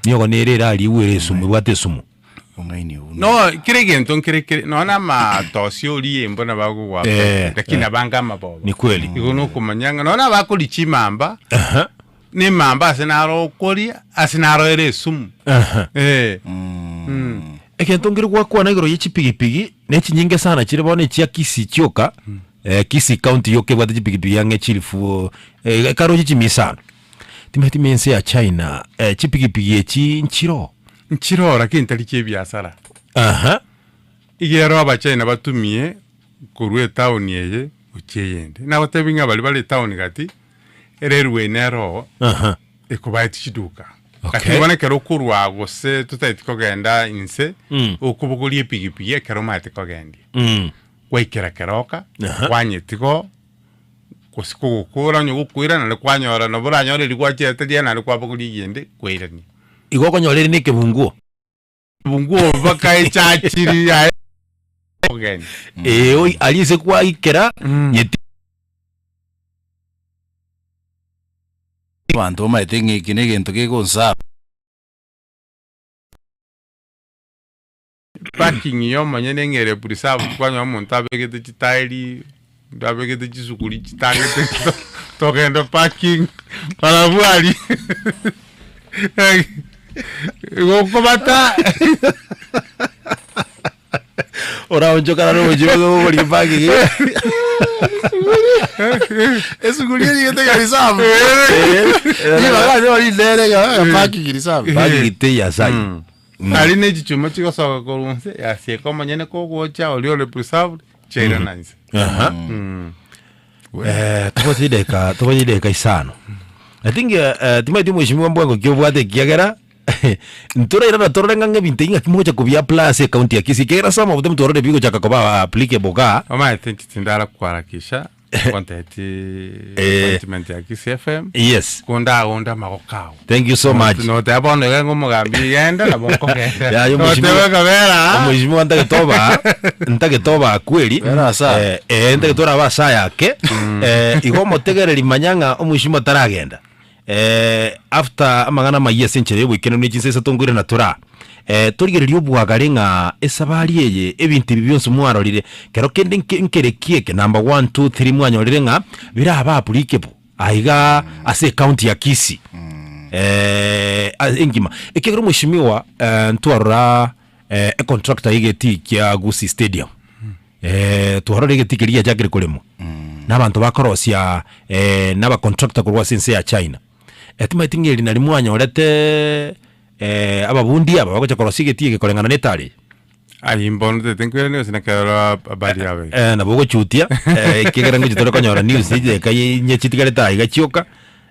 miogo nere erariigwe ere esumu ebwate esumu Ong'aini obwo. No, kera egento nkere kere nonya na amatosi oria embo nabo agogwa Eh, lakini eh. abange amabobo. Ni kweli. Igo nokomanya ng'a nonya abakoria chimamba, Aha. na emamba ase naro okoria, ase naro ere esumu. Aha. Eh. Egento nkere gwakwana igoro ye chipigipigi, ne chinyinge sana chire bono echia Kisii chioka, eh, Kisii county yoka ebwate chipigipigi ang'e chilifu eh, ekaroche chimia isano. Timanyeti ime ense ya China, eh, chipigipigi echi nchiroo. Nchiroo lakini tari chiebiasara. Aha. Iga ero abachina batumie korwa etown eye gochia eyende. Nagotebi ng'a baria bare etown gati, ere erwe nero Aha. ekobaetie chiduka. Lakini bono ekero okorwa gose totaeti kogenda inse, okobogoria epigipigi ekero omaete kogendia. Gwaikera keroka, kwanyetiga oo, gose kogokora onye gokoira naende kwanyora nabo oranyore riria gwachiete riria naende kwabogoria eyende kwairania. Igo okonyora ere na ekebunguo. Ebunguo mpaka echachiri yaye kogenda. Ee, oi- aria ase kwaikera, nyeti. Abanto bamaete ng'a eke negento kegonsaa. Parking ya omonyene ng'a ere preserved kwanyora omonto abegete chitairi, onde abegete chisuguri chitangete togenda parking barabwo aria igo okobata. Oraonchokana nomochie obogorie parking. Esuguri erigete ng'a reserve. Nigo bakanyora rindere ng'a parking reserve. Parking teiyo ase ayio. Aria ne chichuma chigosoka korwa inse, yasieka omonyene kogocha oria ore preserved, chiairana inse. Aha. Eh, tobwate chidakika tobwate chidakika isano. I think eh, eh, timaeti omweshimiwa mbwango ki obwate ekiagera ntorairana torore ng'a ng'a ebinto ebi ng'aki mogocha kobia apply ase ecounty ya Kisii ekiagera some of them twarorire bigochaka koba applicable igaa. Omanyete inche tindara koharakisha Konteti Eh. appointment ya Kisii FM. Yes. Kondagonde amagoko ao. Thank you so much. Noteba bono iga ng'a omogambi genda nabo nkogenda. Yaya Noteba omweshimiwa ekabera aa. omweshimiwa ntagete oba ntagete oba kweli Bera asa. eh, eh, ntagete oraba ase ayake eh, igo omotegereri manya ng'a omweshimiwa taragenda eh, after amang'ana amayia ase enchera ya oboikeranu ne chinsa isato nkoirana toraa eh, torigererie obwagare ng'a esabari eye ebinto ebi bionsi mwarorire kero kende nke nkereki eke number one, two, three mwanyorire ng'a birabe applicable aiga ase ecounty ya Kisii eh, ase engima. Ekiagera omweshimiwa eh, ntwarora eh, econtractor ya egetii kia Gusii Stadium eh, twarora egetii keria giachakire koremwa na abanto bakorosia eh, na abacontractor korwa ase ense ya China. Eh, timanyeti ng'a eri nari mwanyorete eh, ababundi aba bagocha korosia egetii eke koreng'ana na etari eye. Aye mbono tete nkoirania gose nekero habari yabeire. Eh, nabo ogochutia eh, ekiagera ngochi tore konyora news chidakika inye chitigarete aiga chioka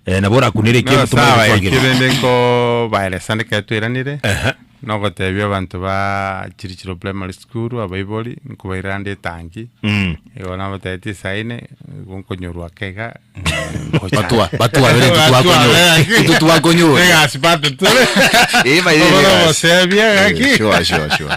eh, nabo orakunere No ekiagera tomanye sawa gotwagera. eki rende nkobaeresa ekero twairanire, Ehe. nogotebia abanto ba Chirichiro Primary School abaibori, nkobairera nde etangi, Mm. igo nabatebetie esaine, igo nkonyorwa ake iga, Batwa- batwabere intwe twakonyora. Intwe twakonyora. Egasi bado tore. Eh, by the way, Obono egasi. obosebia Eh, gaki. sure, sure, sure.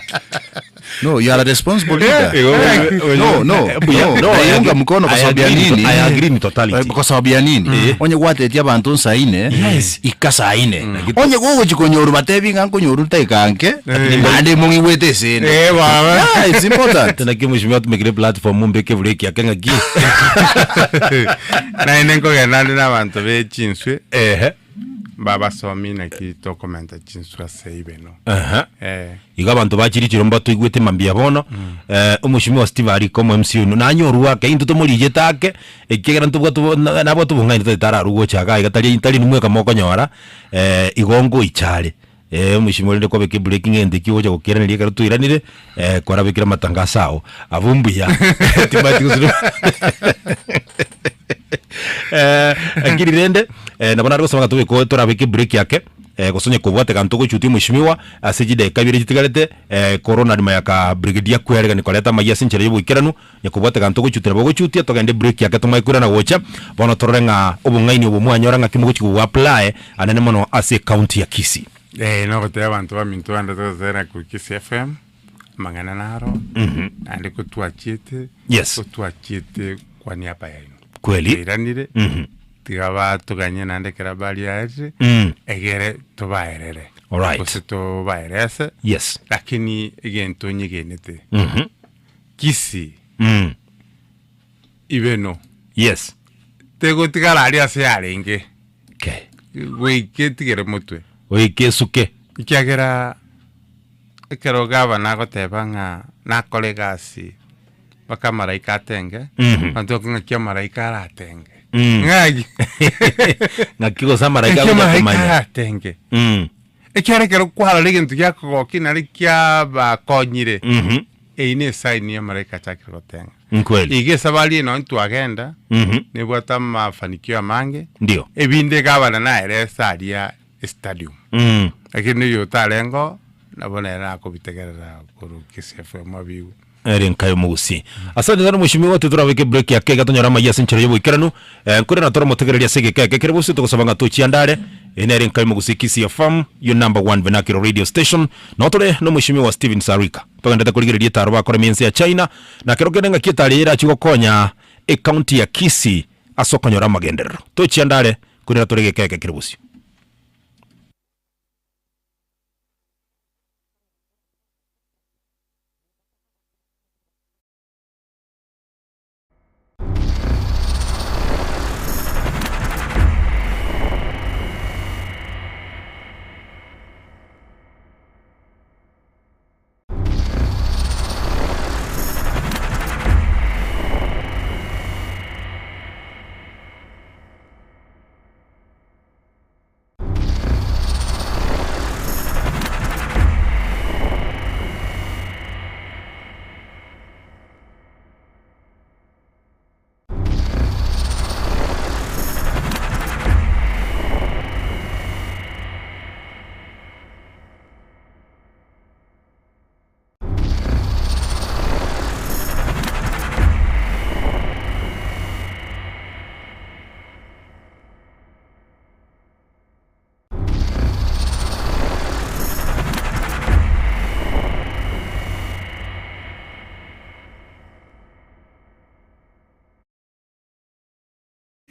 No, you are a responsible leader. Eh, No, no, Buya, no. no, I Naiunga agree- mkono kwa I sababu ya agree in nini? to- I agree in totality. Eh, Kwa sababu ya nini? Onye gwatetia abanto nsaine, Yes. ika saine. Onye gogochi konyoru batebi ng'a nkonyoru ntaika nke, naende mong'igwete esende. Eh, baba. Yeah, it's important. Tena ki mheshimiwa atumekire platform mbeke break yake ng'aki. Naende nkogenda nde na abanto be chinswe Ehe. babasomi naki tokomenta chinswe ase ibeno. Aha. Eh. Igo abanto bachirichire mbatoigwete mambia bono eh, omweshimiwa Steve Ariko omo MC oyio nanyorwa ake intwe tomorigete ake ekiagera ntobwate obo na- nabwate obong'aini totagete ararwe gocha iga iga tari tari nimweka mokonyora eh, igo ngoicha are eh, omweshimiwa rende kwabeka ebreak ng'ente ki ogocha gokereneria ekero twairanire eh, kwarabekire amatangaso ao abwo mbuya timanyeti gose Eh, lakini rende eh, nabo nare gosaba ng'a tobeke torabeke ebreak ake eh, gose onye kobwate egento ogochutia omweshimiwa ase chidakika ibere chitigarete eh, korwa na nyuma ya ka brigadier kwearegani koreta amayia ase enchera ya oboikeranu, onye kobwate egento ogochutia nabo ogochutia togende ebreak ake tomae koirana gocha, bono torore ng'a obong'aini obo mwanyora ng'aki mogochi kobo apply anene mono ase ecounty ya Kisii. Eh, nogotebia abanto baminto bande togotera korwa Kisii FM, amang'ana naro, naende ko twachiete, Yes. ko twachiete kwa niaba yaino. Kweli. Twairanire, tiga batoganye naende ekero bariarire, egere tobaerere. Alright. Gose tobaerese, Yes. lakini egento nyegenete, Kisii, ibeno, Yes. tegotigara aria ase yarenge, Okay. goika etigere motwe. Goika esuke. Ekiagera ekero gavana agoteba ng'a nakore egasi mpaka amaraika atenge, abanto bakong'a ng'aki amaraika aratenge. Ng'aki? Ng'aki gose amaraika Ng'aki agocha amaraika komanya. aratenge. Ekiagera ekero kwarora egento giakogokia nari kiabakonyire, eyio ne esign ya amaraika achakire gotenga. Nkweli. Iga esabari eye nonye twagenda, nebwate amafanikio amange, Ndio. ebinde gavana naerese aria. Estadium. Lakini oyo otarenge oo, nabo nere nakobitegerera korwa Kisii FM abigwe. Ere nkaye omogusii. Asante sana mheshimiwa titorabeke break yake iga tonyore amaiyo ase enchera y'oboikeranu. Eh, nkore na toramotegereria ase egeka eke kere bosio togosaba ng'a tochiandare. Eye nere nkaye omogusii Kisii FM, your number one vernacular radio station. Noo tore na omheshimiwa Stephen Sarika. Togenderete korigereria etaro bakoremia ense ya China, na kero kende ng'aki etaro eye erachie gokonya ecounty ya Kisii ase okonyora amagenderero. Tochiandare, korende tore egeka eke kere bosio.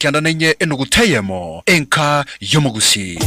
Kenda na inye enuguta eyemo, enka y'omogusii.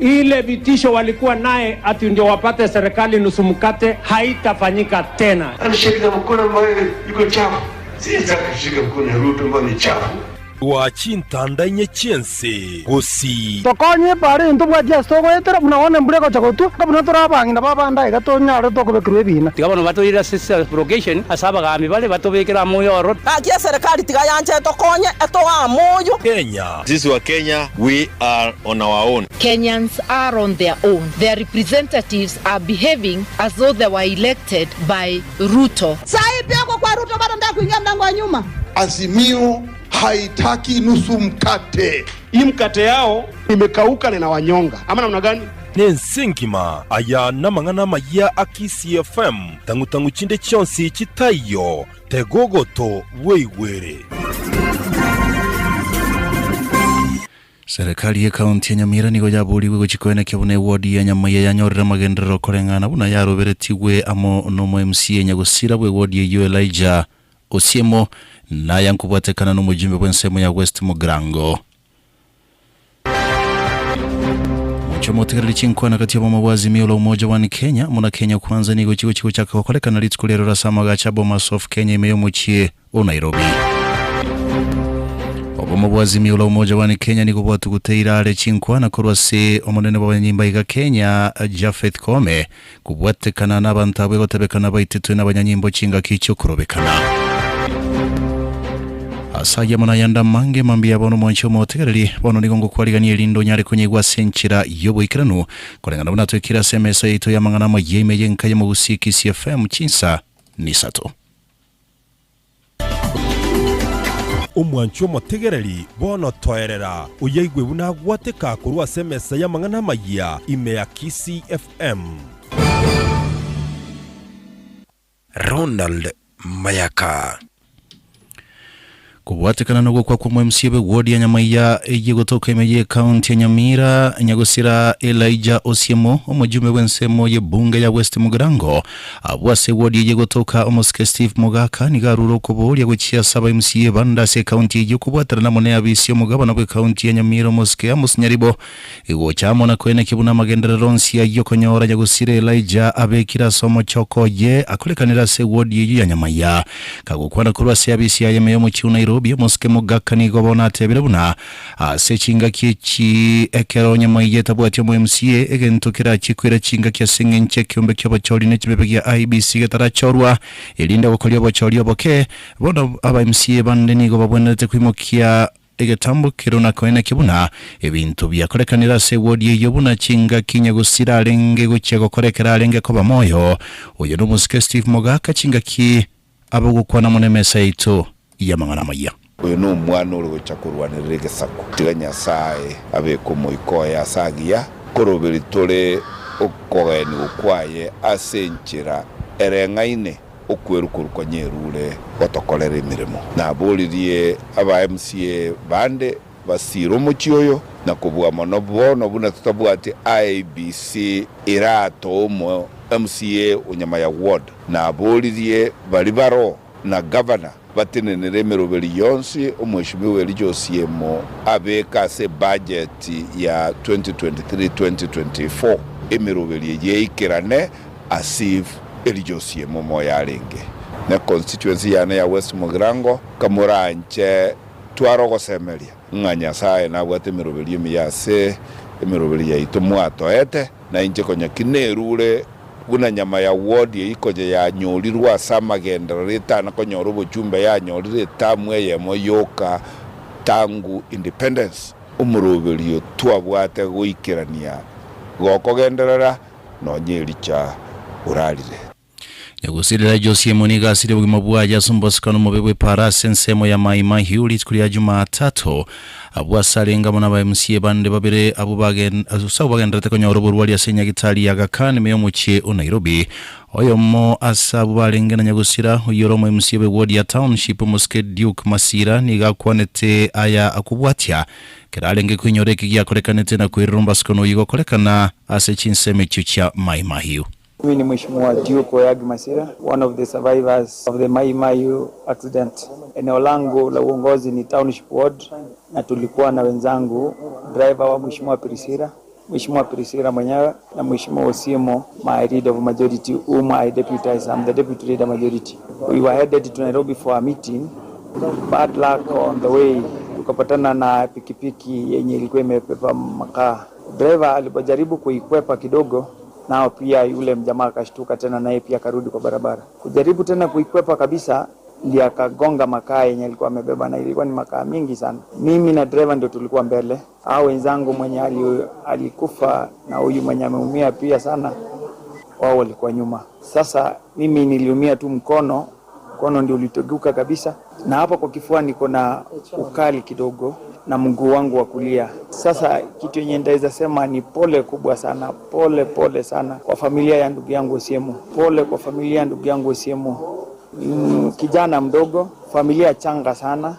Ile vitisho walikuwa naye ati ndio wapate serikali nusu mkate haitafanyika tena. Anashika mkono ambayo iko chafu. Sitaki kushika mkono ya Ruto ambayo ni chafu. Rwa chintanda inye chi'ense gusii. Tokonye ebara eye ntobwati ase togoetera, buna bono embura egocha gotwa, buna tore abang'ina b'abande aiga tonyare tokobekerwa ebiina. Tiga bono batoire ase subrogation ase abagaambi bare batobekere amo oyororo. Gaki eserekari tiga yanche etokonye etoe amoyo. Kenya. Sisi wa Kenya we are on our own. Kenyans are on their own. Their representatives are behaving as though they were elected by Ruto. Saa hii pia uko kwa Ruto bado nataka kuingia mlango wa nyuma. Azimio haitaki nusu mkate. Hii mkate yao imekauka na inawanyonga ama namna gani? Nense engima, aya namang'ana amayia a Kisii FM, tang'u-tang'u chinde chionsi chitaiyo, tega ogoto bweigwere. Serikali y'ekaunti ya Nyamira nigo yaborigwe gochia koenekia buna ewodi ya Nyamaiya yanyorire amagenderero koreng'ana buna yaroberetigwe amo nomo MCA nyagosira bw'ewodi eyio Elijah Osiemo naya nkobwatekana nomojumbe bw'ensemo ya West Mugirango. Moche motegereri chinkwana gati y'obomo bwa Azimio la Umoja One Kenya amo na Kenya Kwanza nigo chigochia gochaka gokorekana rituko riaroro ase amagacho a Bomas of Kenya ime y'omochie o Nairobi. Obomo bwa Azimio la Umoja One Kenya nigo bwatuguteire are chinkwana korwa ase omonene bw'abanyanyimbo aiga Kenya Japheth Koome kobwatekana nabanto abwo egotebekana baitetwe nabanyanyimbo chingaki chiokorobekana. Ase ayio amo nayande amange mambia bono mwanche omotegereri, bono nigo ngokwarigania erinde onyare konyaigwa ase enchera y'oboikeranu, koreng'ana buna twekire ase emesa yaito y'amang'ana amayia ime y'enka y'omogusii Kisii FM chinsa nisato. Omwanchi omotegereri, bono toerera, oyaigwe buna agwateka korwa ase emesa y'amang'ana amayia ime ya Kisii FM. Ronald Mayaka. Kobwatekana nogokwa kw'omo MCA bwe ward ya Nyamaiya eyio gotoka ime ye county ya Nyamira, Nyagosira Elijah Osiemo, omojume bw'ensemo ye bunge ya West Mugirango, abwo ase ward eye gotoka omosike Steve Mogaka nigo arure okoboria gochia ase aba MCA bande ase ecounty eyio kobwaterana amo ne abisi y'omogabana bwe county ya Nyamira omosike Amos Nyaribo Egocha amo na koenekia buna amagenderero onsi ayio okonyora nyagosira Elijah abekire ase omochoko oye akorekanire ase ewodi eyio ya Nyamaiya. Kagokwana korwa ase abisi yaye ime y'omochie o Nairobi, omosike Mogaka nigo bono atebire buna ase chingaki echi ekero Nyamaiya etabwati omo MCA egento kerachie koira chingaki ase eng'encho ekeombe ki'obochori ne chibebe gia IEBC getarachorwa erinde gokoria obochori oboke bono aba MCA bande nigo babwenerete koimokia Egetambo keria nakoenekia buna ebinto biakorekanire ase ewodi eyio buna chingaki nyagosira arenge gochia gokora ekero arenge koba moyo. Oyo nomosike Steve Mogaka chingaki abogokwana amo nemesa yaito y'amang'ana amayia. Oyo nomwana ore gocha korwanerera egesaku. Tiga Nyasae abeke omoika oye ase agiya, koroberi tore okogenigwa kwaye ase enchera ereng'aine okweru korwa konya erure gotokorera emeremo. Naboririe aba MCA bande basiire omochie oyo, na kobua mono bono buna totabwati IEBC eratoe omo MCA o Nyamaya Ward. Naboririe baria baroo na gavana batenenere emeroberi yonsi Omweshimiwa Elijah Osiemo abeke ase ebajeti ya 2023-2024, emeroberi eye eikerane as if Elijah Osiemo omoyo arenge ne constituency yane ya West Mugirango, kamoranche tware ogosemeria ng'a Nyasae nabwate emeroberi emiya ase emeroberi yaito mwatoete, na inche konya ki nerure Buna nyama ya ward eyio konya yanyorirwe ase amagenderero etana konyora obochumbe yanyorire etamu eyemo yoka tangu independence. Omoroberio twabwate goikerania gokogenderera nonya ericha orarire. Nyagusirera Josie Muniga asire obogima bwaye ase omobosokano omobe bw'epaara ase ensemo ya Mai Mahiu rituko ria Jumatatu. Abwo ase arenge amo naba MCA bande babere abwo bagen ase abwo bagendererete konyora oborwari ase enyagitari ya Aga Khan ime y'omochie o Nairobi. Oyomo ase abwo barenge na nyagusira, oyio ore omo MCA bw'eward ya Township omosike Duke Masira nigo akwanete aya akobwatia ekero arenge koinyora eki giakorekanete na koirera ombasukono oyio gokorekana ase chinsemo echio chia Mai Mahiu. Mimi ni Mheshimiwa Duke Oyagi Masira, one of the survivors of the Mai Mahiu accident. Eneo langu la uongozi ni Township Ward na tulikuwa na wenzangu driver wa Mheshimiwa Priscilla, Mheshimiwa Priscilla mwenyewe na Mheshimiwa Osiemo, my leader of majority whom I deputize. I'm the deputy leader majority. We were headed to Nairobi for a meeting. Bad luck on the way tukapatana na pikipiki yenye ilikuwa imebeba makaa. Driver alipojaribu kuikwepa kidogo, nao pia yule mjamaa akashtuka tena, naye pia akarudi kwa barabara kujaribu tena kuikwepa kabisa, ndiye akagonga makaa yenye alikuwa amebeba, na ilikuwa ni makaa mingi sana. Mimi na driver ndio tulikuwa mbele, hao wenzangu mwenye ali, alikufa na huyu mwenye ameumia pia sana, wao walikuwa nyuma. Sasa mimi niliumia tu mkono, mkono ndio uliteguka kabisa, na hapa kwa kifua niko na ukali kidogo na mguu wangu wa kulia. Sasa kitu yenye nitaweza sema ni pole kubwa sana, pole pole sana kwa familia ya ndugu yangu Osiemo, pole kwa familia ya ndugu yangu Osiemo. Mm, kijana mdogo, familia changa sana.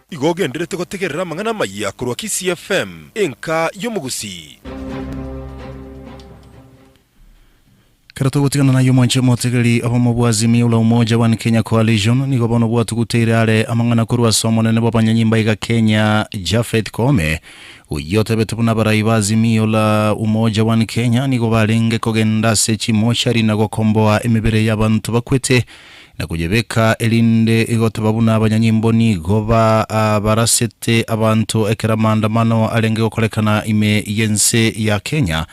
Igo ogenderete gotegerera amang'ana amayia korwa Kisii FM, enka y'omogusii. Kero togotigana nayio mwanche omotegereri obomo bwa Azimio la Umoja One Kenya Coalition nigo bono bwatuguteire are amang'ana korwa ase omonene bw'abanyanyimba iga Kenya Japheth Koome oyio otebete buna abarai ba Azimio la Umoja One Kenya nigo barenge kogenda ase chimochari na gokomboa emebere y'abanto bakwete na koyebeka erinde egoteba buna abanyanyimbo nigo ba barasete abanto ekero amaandamano arenge gokorekana ime y'ense ya Kenya.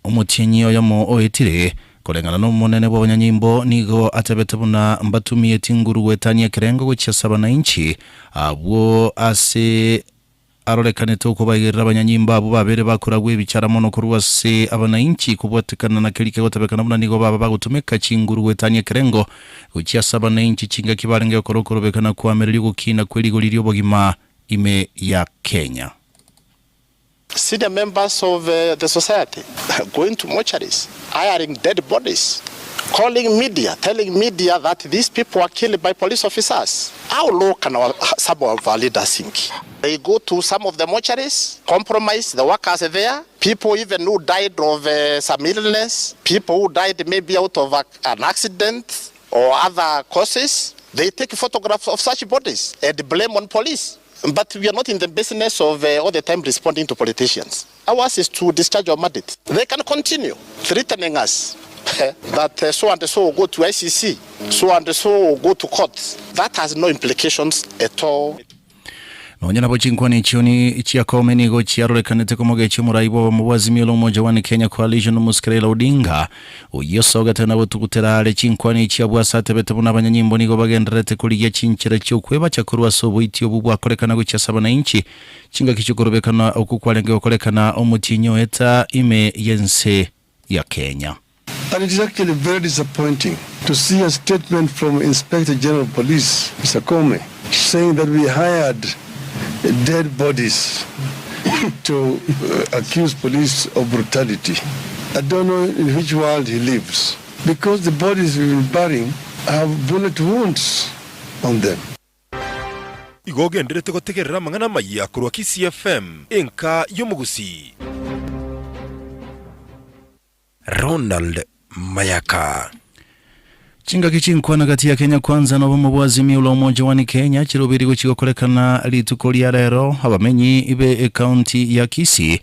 Omotienyi oyomo oetire, koreng'ana n'omonene bw'abanyanyimbo, nigo atebete buna mbatumie tinguru goetania ekerengo gochia ase abanainchi abwo ase arorekanete okobaigerera abanyanyimbo abwo babere bakoragwa ebichara mono korwa ase abanainchi kobwatekana na keria kegotebekana buna nigo baba bagotumeka chinguru goetania ekerengo gochia ase abanainchi chingaki barenge gokora okorobekana koamereria ogokina kwe rigori ri'obogima ime ya Kenya. Senior members of uh, the society going to mortuaries, hiring dead bodies, calling media, telling media that these people were killed by police officers. How low can our, some of our leaders sink? They go to some of the mortuaries, compromise the workers there, people even who died of uh, some illness, people who died maybe out of a, an accident or other causes. They take photographs of such bodies and blame on police. But we are not in the business of uh, all the time responding to politicians. Ours is to discharge our mandate. They can continue threatening us that uh, so and so will go to ICC, so and so will go to court. That has no implications at all. Nonya nabo chinkwana echio ni chia Koome nigo chiarorekanete komogechi omorai bw'obomo bwa Azimio la Umoja One Kenya Coalition omosike Raila Odinga oyio osogete na gotugutera are chinkwana echi abwo ase atebete buna abanyanyimbo nigo bagendererete korigia chinchera chi'okwebacha korwa ase oboiti obwo bwakorekana gochia ase abanainchi chingaki chi'okorobekana okwo kwarenge gokorekana omotienyi oeta ime y'ense ya Kenya. And it is actually very disappointing to see a statement from Inspector General of Police, Mr. Kome, saying that we hired dead bodies to accuse police of brutality. I don't know in which world he lives because the bodies we've been burying have bullet wounds on them. Igo ogenderete gotegerera amang'ana amayia korwa Kisii FM, enka y'omogusii. Ronald Mayaka. Chingaki chinkwana gati ya Kenya Kwanza na obomo bwa Azimio la Umoja One Kenya chirobiri gochia gokorekana rituko ria rero abamenyi be ekaunti ya Kisii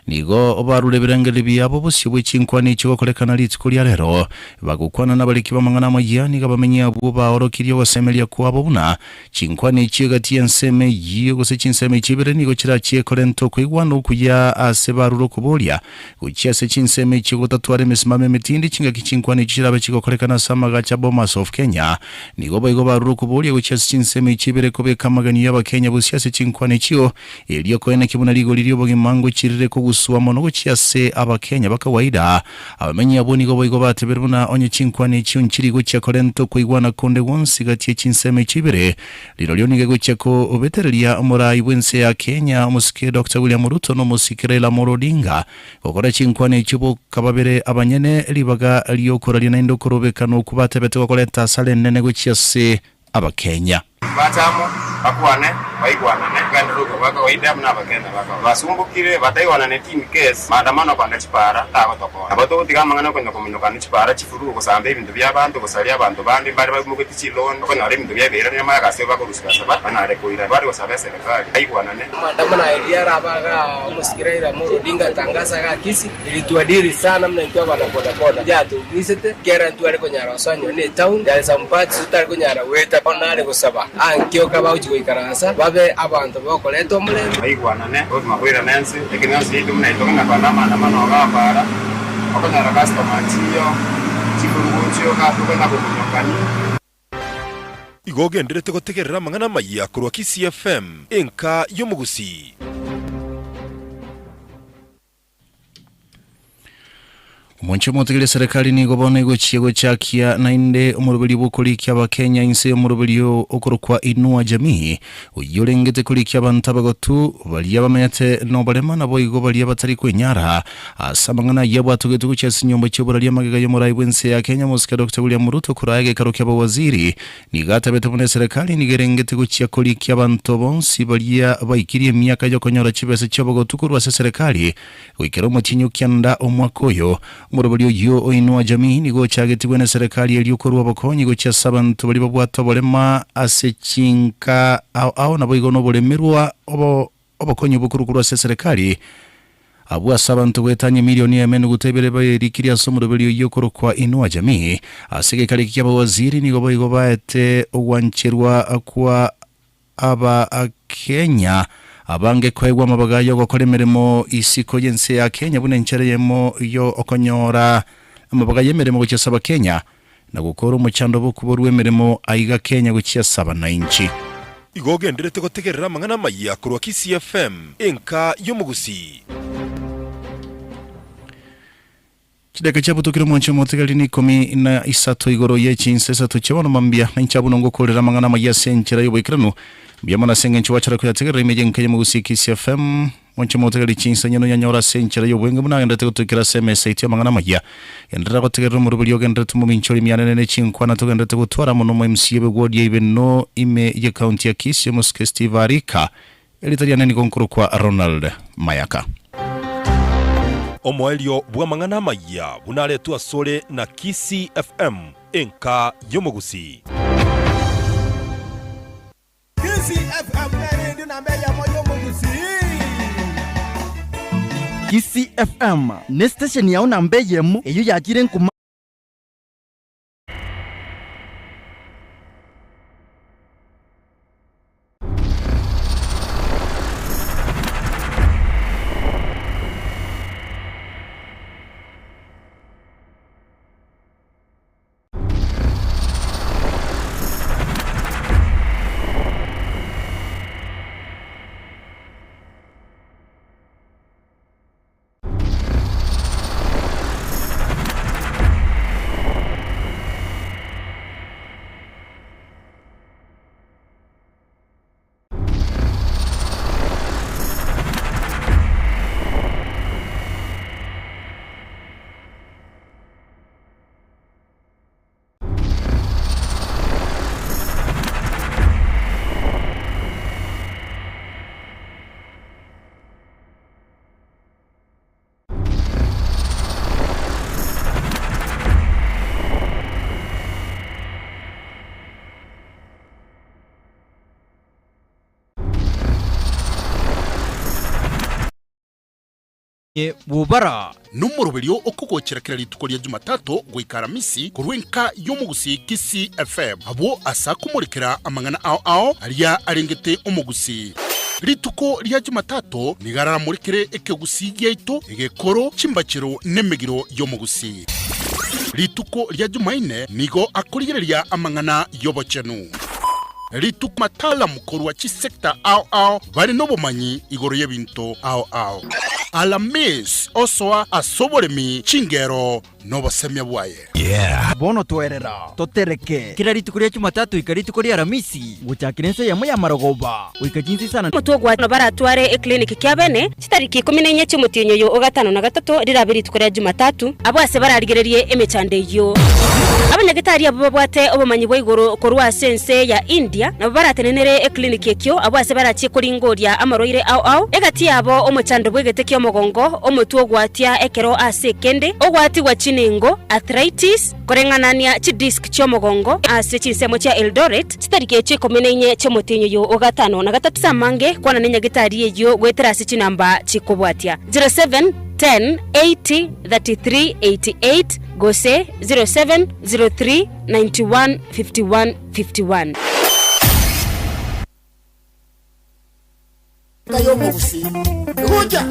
nigo barure ebirengererio biabo bosio bwe chinkwana echi gokorekana rituko ria rero bagokwana nabariki b'amang'ana amayia nigo abamenyi abwo baorokirie ogosemeria kwabo buna chinkwana echi egati y'ensemo eyio gose chinsemo echi ibere nigo chirachie korenta okoigwana okuya ase barure okoboria Gochia ase chinsemo echio gotatwara emesimamo emetindi, chingaki chinkwana echio chirabe chigokorekana ase amagacho a Bomas of Kenya. Nigo boigo barure okoboria gochia ase chinsemo echio ibere kobeka amaganio y'Abakenya bosio ase chinkwana echio, erio koeneki buna rigori ri'obogima ngochirire kogusua mono gochia ase Abakenya ba kawaida. Abamenyi abwo nigo boigo batebire buna onye chinkwana echio nchiri gochia korenta okoigwana konde gwonsi gati ye chinsemo echio ibere, rirorio nigo egochia kobetereria omorai bw'ense ya Kenya omosike Doctor William Ruto na omosike Raila Amolo Odinga Gokora chinkwana echio boka babere abanyene ribaga ri'okoraria naende okorobekana okwo batebete gokoreta asara enene gochia ase Abakenya. Bache amo, bakwane, baigwanane, bagenderere okobua kawaida buna Abakenya ba kawaida. Basumbokire, bataigwananeti in case maandamano kogenda chipara tagotokonya. Nabo togotiga amang'ana okonya kominyokana chipara chifuru, gosamba ebinto bi'abanto, gosaria abanto bande mbare baimogetie chiloni, okonyora ebinto biabeirania amaya gase bakorusia ase banyare koirana. Bare gosaba eserekari baigwanane. Maandamano aya riria arabe igaa omosike Raila Amolo Odinga atangaza igaa Kisii, ilituadiri sana buna intwe abana boda boda. Yatoumisete, kera ntware konyara gosoa nonye ne etown, there are some parts totari konyara goeta. Bono nare gosaba ankio kabagochia goikaransa babe abanto bokoreta omorembe. Baigwanane, obogima boirane ense, ekeng'wanso giaito buna intwe ng'a kwana amaandamano iga para, okonyora customer nchiyo, chikurugu nchiyo, tokona komunyokania. Igo ogenderete gotegerera amang'ana amayia korwa Kisii FM, enka y'omogusii. Omonche omotegeria eserekari nigo bono egochia gochakia naende omoroberio bw'okorikia abakenya inse y'omoroberio okorokwa Inua Jamii, oyio orengete korikia abanto abagotu, baria bamenyete noborema naboigo baria batari kwenyara. Ase amang'ana ayio abwatogetwe gochia ase chinyomba chi'oboraria magega y'omorai bw'ense ya Kenya Omosike Doctor William Ruto korwa egekaro ki'abawaziri, nigo atabete buna eserekari nigo erengete gochia korikia abanto bonsi baria baikirie emiaka y'okonyora chibesa chi'obogotu korwa ase eserekari goikera omotienyi o kianda omwaka oyo. Omorobori oyio o Inua Jamii nigo ochagetigwe neserekari erio korwa obokonyi gochia ase abanto baria babwate oborema ase chinka ao ao naboigo noboremerwa obo Obokonyi obokorwa korwa ase eserekari, abwo ase abanto goetania emilioni eme enuguta ibere berikirie ase omoroberi oyio okorokwa Inua Jamii. Ase egekari eki ki'abawaziri nigo boigo baete ogwancherwa kwa Abakenya abange koegwa amabaga y'ogokora emeremo isiko y'ense ya Kenya buna enchera eyemo y'okonyora amabaga y'emeremo gochia ase Abakenya na gokora omochando bw'okoborwa emeremo aiga Kenya gochia ase abanainchi. Igo ogenderete gotegerera amang'ana amayia korwa Kisii FM, enka y'omogusii. Chidakika chiabutokire omwancho omotigari ni ikomi na isato igoro ye chinsa isato chia bono mambia, na inche abwo nongokorera amang'ana amayia ase enchera y'oboikeranu. Mbuya mono ase engencho gwachara koyategerera ime y'enka y'omogusii Kisii FM. Mwanche omotigari chinsa nyene onyanyore ase enchera y'obwenge buna agenderete gotokera ase emesa yaito y'amang'ana amayia. Genderera gotegerera omoroberi ogendererete omominchori emianene ne chinkwana togendererete gotwara amo nomo MC ebegwodi ya Ibeno ime y'ecounty ya Kisii omosike Steve Arika. Erieta riane nigo nkorokwa Ronald Mayaka. Omoerio bw'amang'ana amayia buna aretwe asore na Kisii FM, enka y'omogusii. Kisii FM neredio namba eyemo y'omogusii. Kisii FM ne station yao namba eyemo eyio yachire nkuma. Bobara. Nomoroberio okogochera kera rituko ria Jumatatu goika Aramisi korwa enka y'omogusii Kisii FM, abwo ase akomorekera amang'ana ao ao aria arengete omogusii. Rituko ria Jumatatu nigo aramorekere ekegusii giaito, egekoro, chimbachero nemegiro y'omogusii. Rituko ria Jumaine nigo akorigereria amang'ana y'obochenu. Rituko Mataalamu korwa chisecta ao ao bare nobomanyi igoro y'ebinto ao ao. Alamis osoa ase oboremi, chingero, na obosemia bwaye. Yeah. Bono twerera, totereke. Kera rituko ria Jumatatu goika rituko ria Aramisi, gochakera ensa eyemo y'amarogoba goika chinsa isano. Omotwe ogwatano baratware eclinic kiabene chitariki ikomi na inye chi'omotienyi oyo o gatano na gatato rirabe rituko ria Jumatatu, abwo ase bararigererie emechando eyio. Abanyagetari abwo babwate obomanyi bwa igoro korwa ase ense ya India nabo baratenenere eclinic ekio abwo ase barachie koringoria amarwaire ao ao, egati yabo omochando bw'egete ki'omogongo, omotwe ogwatia ekero ase ekende, ogwatigwa chiningo, arthritis, koreng'anania chidisc chi'omogongo ase chinsemo chia Eldoret, chitariki echio ikomi na inye chi'omotienyi oyo o gatano na gatato. Ase amange, kwana nenyagitari eyio goetera ase chinamba chikobwatia, 07 10 80 33 88 gose 07 03 91 51 51. Y'omogusii gocha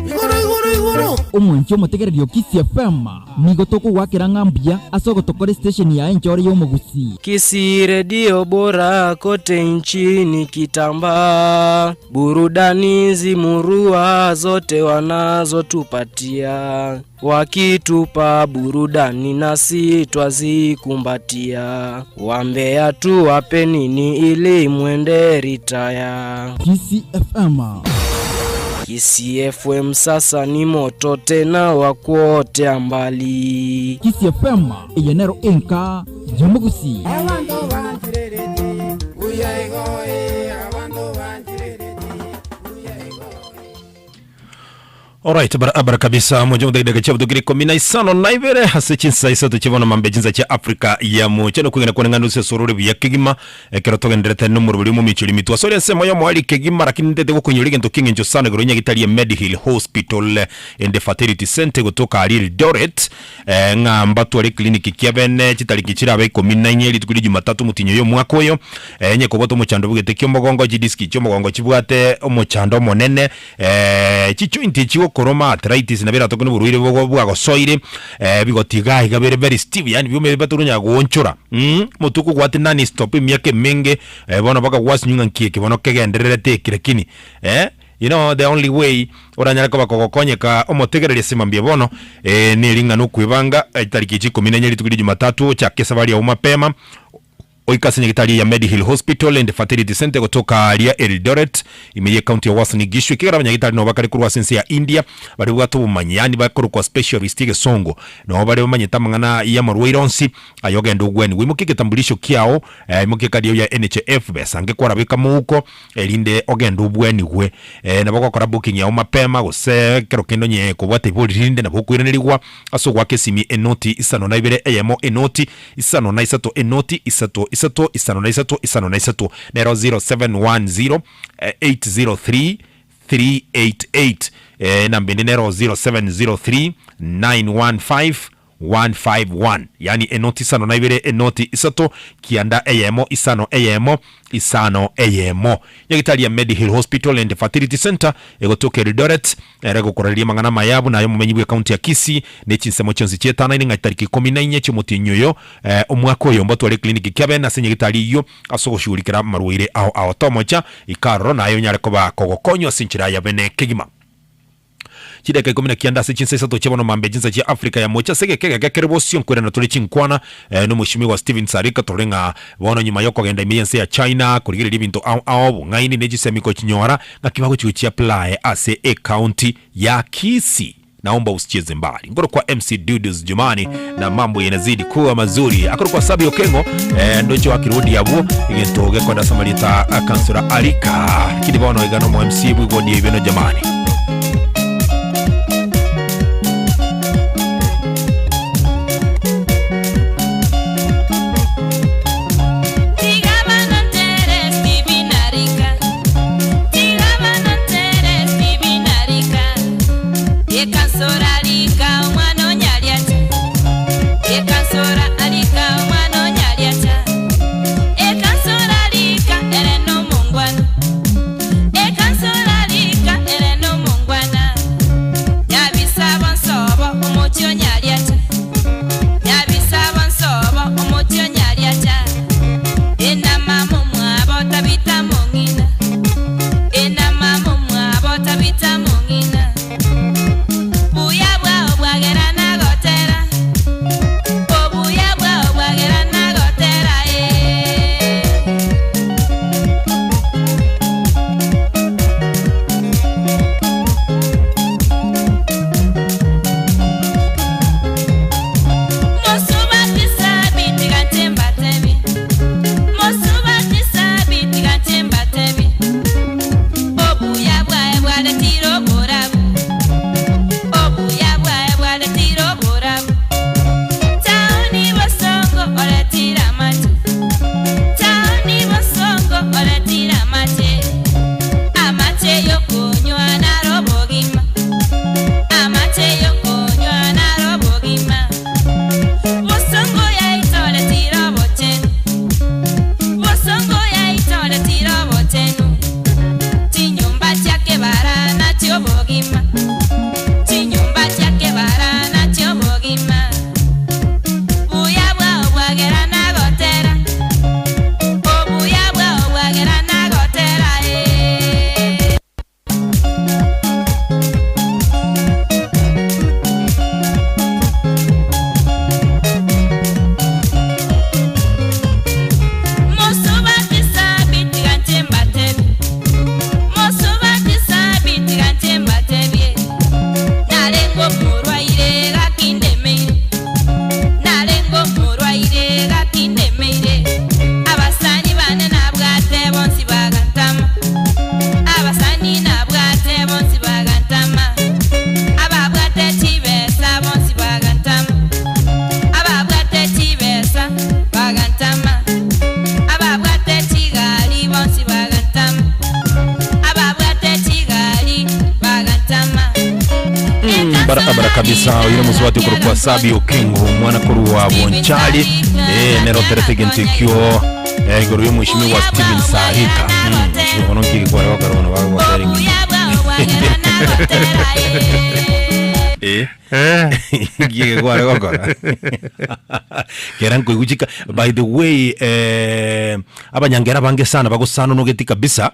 igoro igoro igoro. Omwanchi omotegereri o Kisii FM, nigo tokogoakera ng'a mbuya ase ogotokora estation yaye enchore y'omogusii. Kisii redio bora kote nchini kitambaa, burudani zimurua zote wanazotupatia. Wakitupa burudani nasi twazikumbatia, wambea tuwape nini ili mwende ritaya. Kisii FM. Kisii FM sasa ni moto tena wa kuotea mbali. Kisii FM eye nero enka y'omogusii. Alright, barabara kabisa moja mudaida chia butukiri kumi na isano na ibere ase chinsa isato chibono mambe chinsa chia Africa ya mocha no kwegena kwenenga nuse sorore buya kegima ekero togenderete nomorobori omomichori mitwa sore ensemo yomoari kegima lakini ntete gokunyora egento kieng'encho sana igoro nyagitari ya Medihill Hospital and Fertility Center gotoka aria Eldoret eh, ng'a mbatware clinic kiabene chitariki chirabe ikomi na inye rituko ria Jumatatu motinyo y'omwaka oyo eh, onye kobwate omochando bogete kiomogongo chidiski chiomogongo chibwate omochando omonene Eh, chijoint chigokoroma arthritis nabo eratoke noborwaire bogo bwagosoire eh, bigotiga iga bere very stiff yaani biume batorunya goonchora mm, omotwe okogwati nani stop emiaka emenge eh, bono mpaka gwasinywa ng'a nki eke bono kegendererete eke lakini eh, you know the only way oranyare koba kogokonyeka omotegereria ase mambia bono eh, neri ng'a nokwebanga eh, tariki echi ikomi na enye rituko ria jumatatu ochake esabari yago mapema Oike ase nyagetari ya Medihill Hospital and Fertility Centre gotoka aria Eldoret, ime ye county ya Uasin Gishu, ekiagera abanyagetari nabo bakare korwa ase ense ya India baria babwate obomanyi, yaani bakorokwa specialist egesongo, nabo bare bamanyete amang'ana y'amarwaire onsi aye ogende ogwenigwe. Imokia egetambulisho kiao, eh, imokia ekadi yao ya NHIF, besa nge kwarabeka mouko, erinde ogende obwenigwe. Eh, nabo ogokora booking yao mapema, gose ekero kende onye kobwate ibori rinde nabo okoiranerigwa ase ogoaka esimi enoti isano na ibere eyemo enoti isano na isato enoti isato isato isano na isato isano na isato nero 0710 803 388 eh, enamba ende nero 0703 915 151 yaani enoti isano na ibere enoti isato kianda eyemo isano eyemo isano eyemo Nyagetari ya Medihill Hospital and Fertility Centre egotoka Eldoret Ere gokorareria amang'ana amaya buna ay'omomenyi bw'ekaunti ya Kisii ne chinsemo chionsi chietanaine ng'a chitariki ikomi na inye chi'omotienyi oyo omwaka oyo mbatware ecliniki kiabene ase nyagetari eyio ase ogoshughulikera amarwaire ao ao. Tomocha ika aroro naye onyare koba kogokonywa ase enchera yabene kegima. Chidakika ikomi na kianda ase chinsa isato chia bono mambia chinsa chia Africa ya mocha ase egeka egeke kere bosio nkoirana tore chinkwana nomoshimiwa Stephen Sarika torore ng'a bono nyuma yokogenda ime y'ense ya China korigereria ebinto ao ao obong'aini ne chisemi kochinyora Ng'aki bagochia gochiapply ase ecounty ya Kisii? Naomba usicheze mbali. Ngoro kwa MC Dudus Jumani na mambo yanazidi kuwa mazuri. Akoro kwa Sabi Okengo eh, ndoche wa kirudi abwo egento gekonda ase amarieta a Kansura Arika. Lakini bono iga nomo MC bwigodi ebino jamani. Ekansora rika omwana onyariacha. Ekansora arika omwana onyariacha. Ekansora rika ere nomongwana. Ekansora rika ere nomongwana. Nyabisabo nsobo omochi onyariacha. Nyabisabo nsobo omochi onyariacha. Enama momwabo tabita mong'ina. Enama momwabo tabita mong'ina. Buya bwao bwagera nagotera. Obuya bwao bwagera nagotera eh. Mosubatisa bitiga ntembatebi. Mosubatisa bitiga ntembatebi. Obuya bwae bwaretire oborabu. Obuya bwae bwaretire oborabu. Taoni bosongo oretire amache. Taoni bosongo oretire amache. Amache yokonywa naro obogima. Amache yokonywa naro obogima. Bosongo yaitoretire obochenu. Bosongo yaitoretire obochenu. Chinyumba chiake bara nachio obogima. Chinyumba chiake bara nachio obogima. Buya bwao bwagera nagotera. Obuya bwao bwagera nagotera eh. Mosubatisa bitiga ntembatebi. Mosubatisa bitiga ntembatebi. Narengo murwaire gakindemeire. Narengo murwaire gakindemeire. Abasani bane nabwate bonsi bagantama. Abasani nabwate bonsi bagantama. Ababwate chibesa bonsi bagantama. Ababwate chibesa bagantama. Ababwate chigali bonsi bagantama. Ababwate chigali bagantama. Barabara kabisa yule muswati kwa Sabi Okingo mwana kuru wa Bonchali neroterete gintu ikio iguru y'umushimi wa Steven Sahika mheshimiwa ono nkiki kwa wakaro ono bago watering ngiye kwa gokora kera nkoiguchika. By the way, abanyangera bange sana bagosana nogeti kabisa,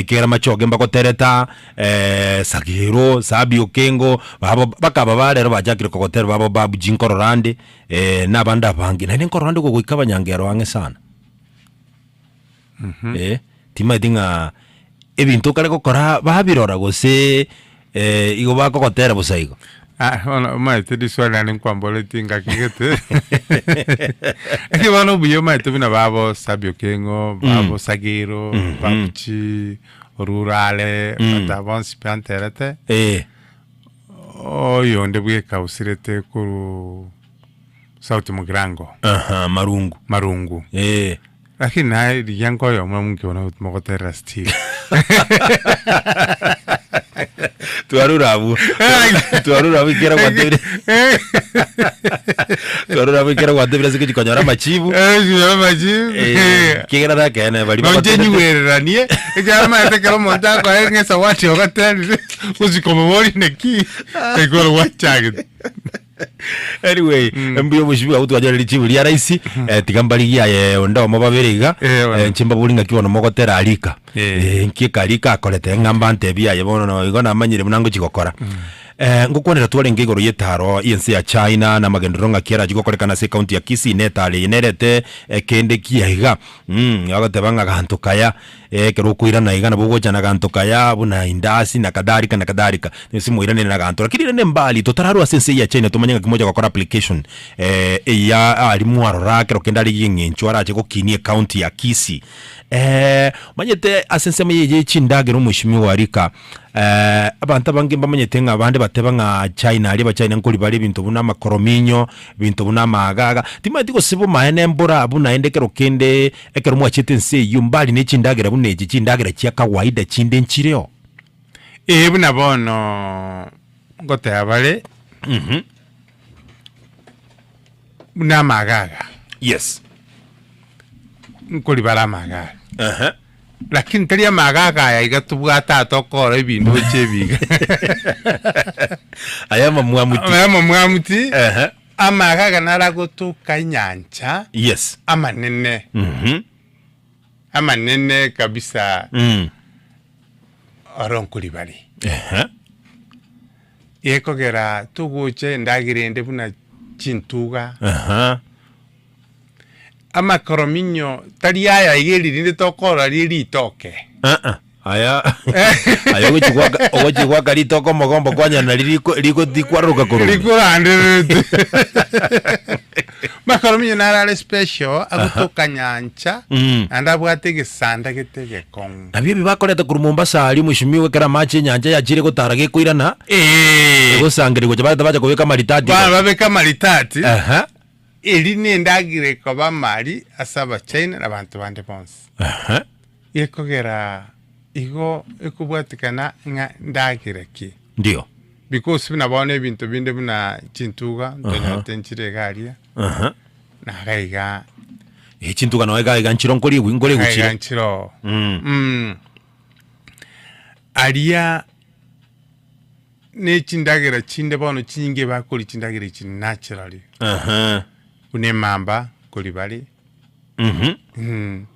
kera machoge mbagotereta sagero Sabi Okengo babo bakaba barero bachakire kogotera babo babu jinkororande n'abandi abange naende nkororande gogoika abanyangero ang'e sana. Timaeti ng'a ebinto okare gokora babirora gose igo bakogotera bosa igo. Ah, bono omaete riswali nare nkwamboreti ngakigete. Eke bono obuya omaete buna babo Sabio Keng'o, babo Sagero, babuchi Orurare, bata bonsi banterete. Oyonde bweka osirete korwa South Mugirango. Aha, Marungu. Marungu. Lakini naye rigia nkoyomo nkiona mogoterera Steve. Twarura abu twarura abu ikera gwatebire twarura abu ikera gwatebire ase gochikonyora amachibu. Chinyora amachibu. Kigera nakene bari Nonche nyigwereranie ekero amaete ekero omonto akoe ng'a esawati ogoterire gochikomobori neki ekero gwachagete. Anyway, mbuya omoshimi abwo twanyorire richibu ria rahisi. Tiga mbarigie aye onde omo babere iga. Inche mbabori ng'aki bono mogotera arika. Nki ekarika akorete ng'a mbantebie aye bono no igo namanyire buna ngochi gokora. Ngokwanera twarenge igoro y'etaro y'ense ya China na amagenderero ng'aki arachi gokorekana ase ekaunti ya Kisii na etaro eye nerete ekende kiya iga. Bagoteba ng'a ganto kaya ekero okoirana iga nabo ogocha na ganto kaya buna indasi na kadhalika na kadhalika. Ase moiranere na ganto. Lakini rende mbali totararwa ase ense eye ya China tomanye ng'aki mocha gokora application eya aria mwarora ekero kende aria eng'encho arache gokinia ecounty ya Kisii. Omanyete ase ensemo eye ye chindagera omweshimiwa Rika, abanto abange mbamanyete ng'a abande bateba ng'a China aria abachina nkori bare ebinto buna amakorominyo, ebinto buna amaagaga. Timanyeti gose bomaene mbora abwo naende ekero kende ekero mwachete ense eyio mbari ne chindagera buna echi chindagera chia kawaida chinde nchireo. Ee, buna bono. Ngoteba bare buna amagaga. Yes. Nkori bare amagaga. Lakini tari amagaga aya iga tobwate aa tokora ebinto gochia ebiga. Aya amamwamuti. Aya amamwamuti. Amagaga naro agotoka enyancha. Yes. Amanene. Amanene kabisa. Oro nkori bare. Gekogera togocha endagera ende buna chintuga. Amakorominyo tari aya iga eri rinde tokorora rie ritoke. Aa, aya aya ogochi gwaka ogochi gwaka ritoke omogombo kwanyora nari riko riko rikwaroka korwa ime. Rikorandererete. Makorominyo naro are special agotoka nyancha Mm. naende abwate egesanda gete egekong'u. Nabio ebi bakoreta korwa Mombasa aria mweshimiwa ekero amache enyancha yachire gotara gekoirana egosangerigwa gocha bareta bacha kobeka amaritati Ba- igoro. babeke amaritati Aha. Eri nendagera ekoba amari ase Abachina na abanto bande bonsi. Aha. Gekogera igo ekobwatikana ng'a ndagera ki. Ndio. Because buna bono ebinto binde buna chintuga ntonyarete nchire iga aria, Aha. na iga iga. Eh, chintuga noe iga iga nchiro nkori nkori Iga iga guchire. nchiro. Mm. Mm. Aria Ne chindagera chinde bono chinyinge bakoria chindagera echi naturally. Aha. Buna emamba nkori bare. Mhm. Mm.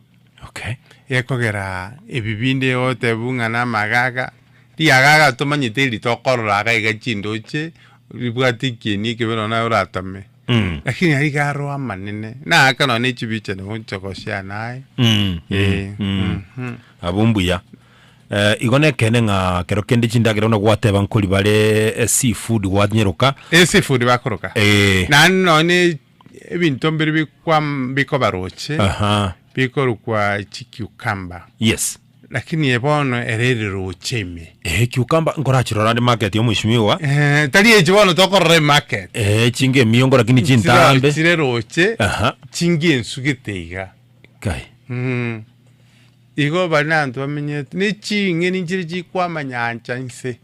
Okay. Gekogera ebi binde ogotebiwa ng'a na amagaga, riagaga tomanyete eri tokorora iga iga chindoche, ribwate ekieni ekebe nonya naye oratame. Mm. Lakini aria iga aro amanene, naaka nonya ne chibicha nabo nche goshare naye. Mm. Eh. Mm. Mhm. Abwo mbuya. Eh, igo nekeene ng'a kero kende chindagera buna gwateba nkori bare eh, seafood gwanyeroka. Eh, seafood bakoroka. Eh. Naende nonya ne ebinto mbire bikwam bikoba roche, Aha. bikorokwa chicucumber. Yes. Lakini eye bono ere ere roche ime. Eh, cucumber nkorachirora ande market omweshimiwa. Eh, tari echi bono tokorora emarket. Eh, chinga emiongo lakini chintambe. Chire roche, Aha. chinga ensugete iga. Kai. Mm. Igo baria nabanto bamenyete, ne ching'eni nchire chikwama nyancha inse.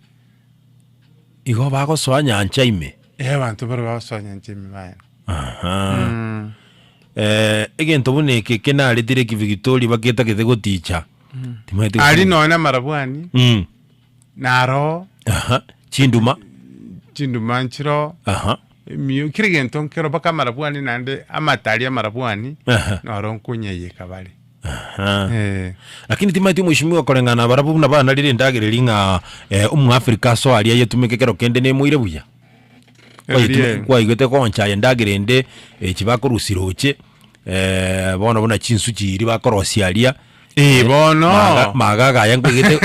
Igo bagosoa nyancha ime. Eh, abanto baria bagosoa nyancha ime baye. Aha. Mm. Eh, egento buna eke eke naretire Victoria bagetagete goticha. Timaete Aria nonya na amarabwani, Mm. naro. Aha. Chinduma. Chinduma nchiroo. Aha. Emiyo, kera egento nkero mpaka amarabwani naende amatari amarabwani, Aha. naro nkonyeyeka bare. Aha. Eh. Lakini timaeti omweshimiwa koreng'ana barabwo buna banarire endagera eria ng'a eh, omwafrika asoe aria ayetumeke ekero kende nemoire buya. Eria Kwayetume- Kwaigwete koncha aye endagera ende echi bakorusia roche eh, bono buna chinsu chiria bakorosia aria. Eh, bono. Maga- Magaga aya nkoigete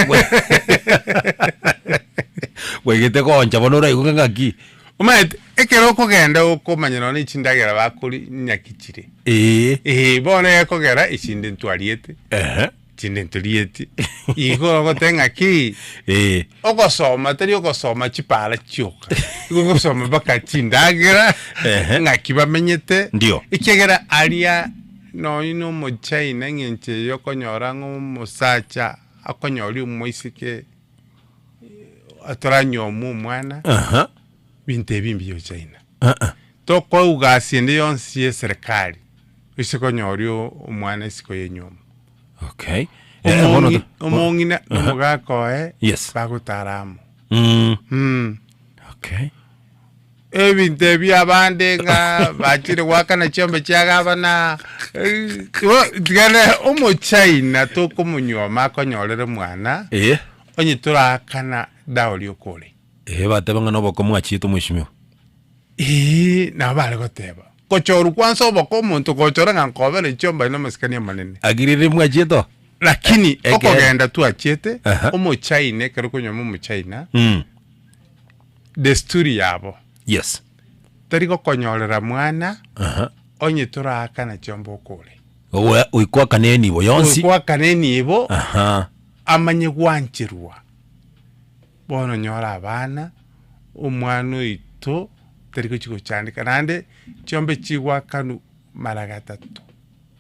kwaigete koncha bono oraigwe ng'a ng'aki. Omanyete, ekero okogenda okomanya nonya ne chindagera bakoria ng'aki chire. Ee. Ee, bono egekogera echinde ntwariete, Ehe. chinde ntorieti, igo ogoteba ng'aki, Ee. ogosoma tari ogosoma chipara chioka, igo ogosoma mpaka chindagera, Ehe. ng'aki bamenyete, Ndio. ekiagera aria nonye na omochina eng'encho eye okonyora ng'a omosacha akonyoria omoiseke ataranyuomwa omwana, Aha. binto ebi mbuya ochaina. Ah-ah. Tokoigwa ase ende yonsi ye serikali ase konyoria omwana isiko y'enyomba. Okay. Eh, bono Omong'i- to- Omong'ina Aha. nomogaka oye Yes. bagotara amo. Mm. Mm. Okay. Ebinto ebi abande ng'a bachire goakana chiombe chia gavana eh, bo- tigana omochaina tokomonyuoma akonyorere mwana Eh. onye torakana dowry okore. Eh, bateba ng'a noboko mwachiete omweshimiwa. Eeh, nabo bare goteba. Gochorwa kwansa oboko omonto gochora ng'a nkobere chiombe aye namasikani amanene. Agirire mwachiete oo? Lakini Ekere. okogenda twachiete, Aha. omochaina ekero okonyuoma omochaina, Mm. desturi yabo, Yes. tari gokonyorera mwana, Aha. onye toraakana chiombe okore. Ogoya oikoakana enibo yonsi. Oikoakana enibo, Aha. amanye gwancherwa. Bono nyora abana, omwana oito tari gochi gochandeka naende chiombe chigwakanwa mara gatato.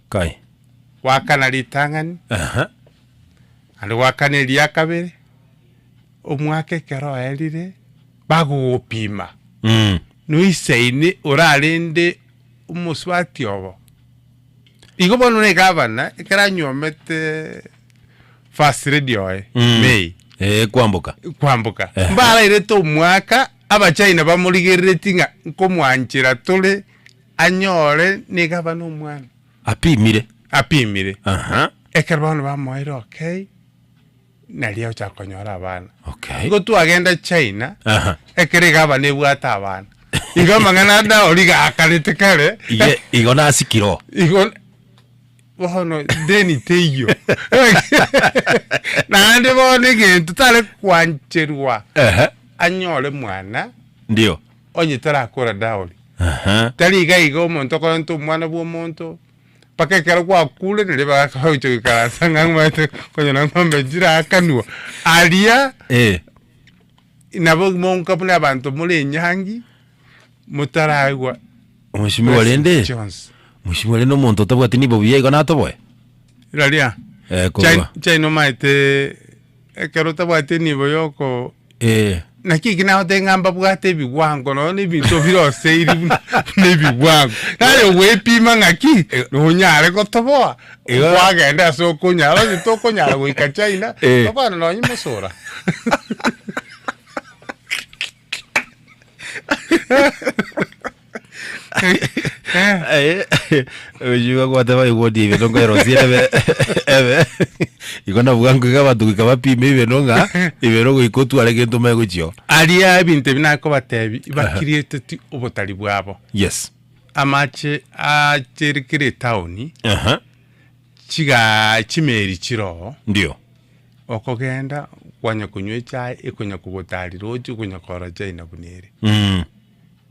Kai. Gwakana ritang'ani, Aha. naende gwakana eria kabere, omwaka ekero oerire. Bagogopima. Mm. Noisaine orarende omosubati obo. Igo bono na egavana ekero anywomete first lady oye Mm. May Eh, kwamboka. kwamboka Ehe. mbarairete omwaka abachina bamorigerereti ng'a nkomwanchera tore anyore na egavana omwana Apimire. apimire Aha. ekero bono bamoeire okay naria ochaka konyora abana Okay. igo twagenda China Aha. ekero egavana ebwate abana igo amang'ana ande aria gakarete kare Iye, igo nasikire oo. igo bono deni teiyo naende bono egento tare kwancherwa Ehe. anyore mwana Ndio. onye tarakora dowry Aha. tari iga iga omonto okorenta omwana bwa omonto mpaka ekero gwakure nario bagakocha goikaransa ng'a omanyete konya na ng'ombe nchirakanwa aria Eh. nabo monka buna abanto more enyangi motaraigwa Mheshimiwa rende. Jones. Mheshimiwa rende omonto otabwati nibo buya igo natoboe. Raria. Eh, korwa. China omanyete ekero otabwati enibo yoko Eh. Naki eki nagotebi ng'a mbabwate ebigwango nonya na ebinto biroseiri buna buna ebigwango. Naye ogwepima ng'aki, nonyare gotoboa, kwagenda ase okonyara onye tokonyara goika China, Eh. tokwana nonye mosura. Oyio gwateba igoti ebinto nkoerosia ebe ebe igo nabwo nkoiga abanto goika bapime ebinto ng'a ebinto goika otware egento omanye gochia oo. Aria ebinto ebi nakobatebi bakirieteti obotari bwabo. Yes. Amache acherekire etaoni, Aha. chiga chimeri chire oo. Ndio. Okogenda kwanya konywa echae ekonya kogotarera oche okonya korora China buna ere. Mm.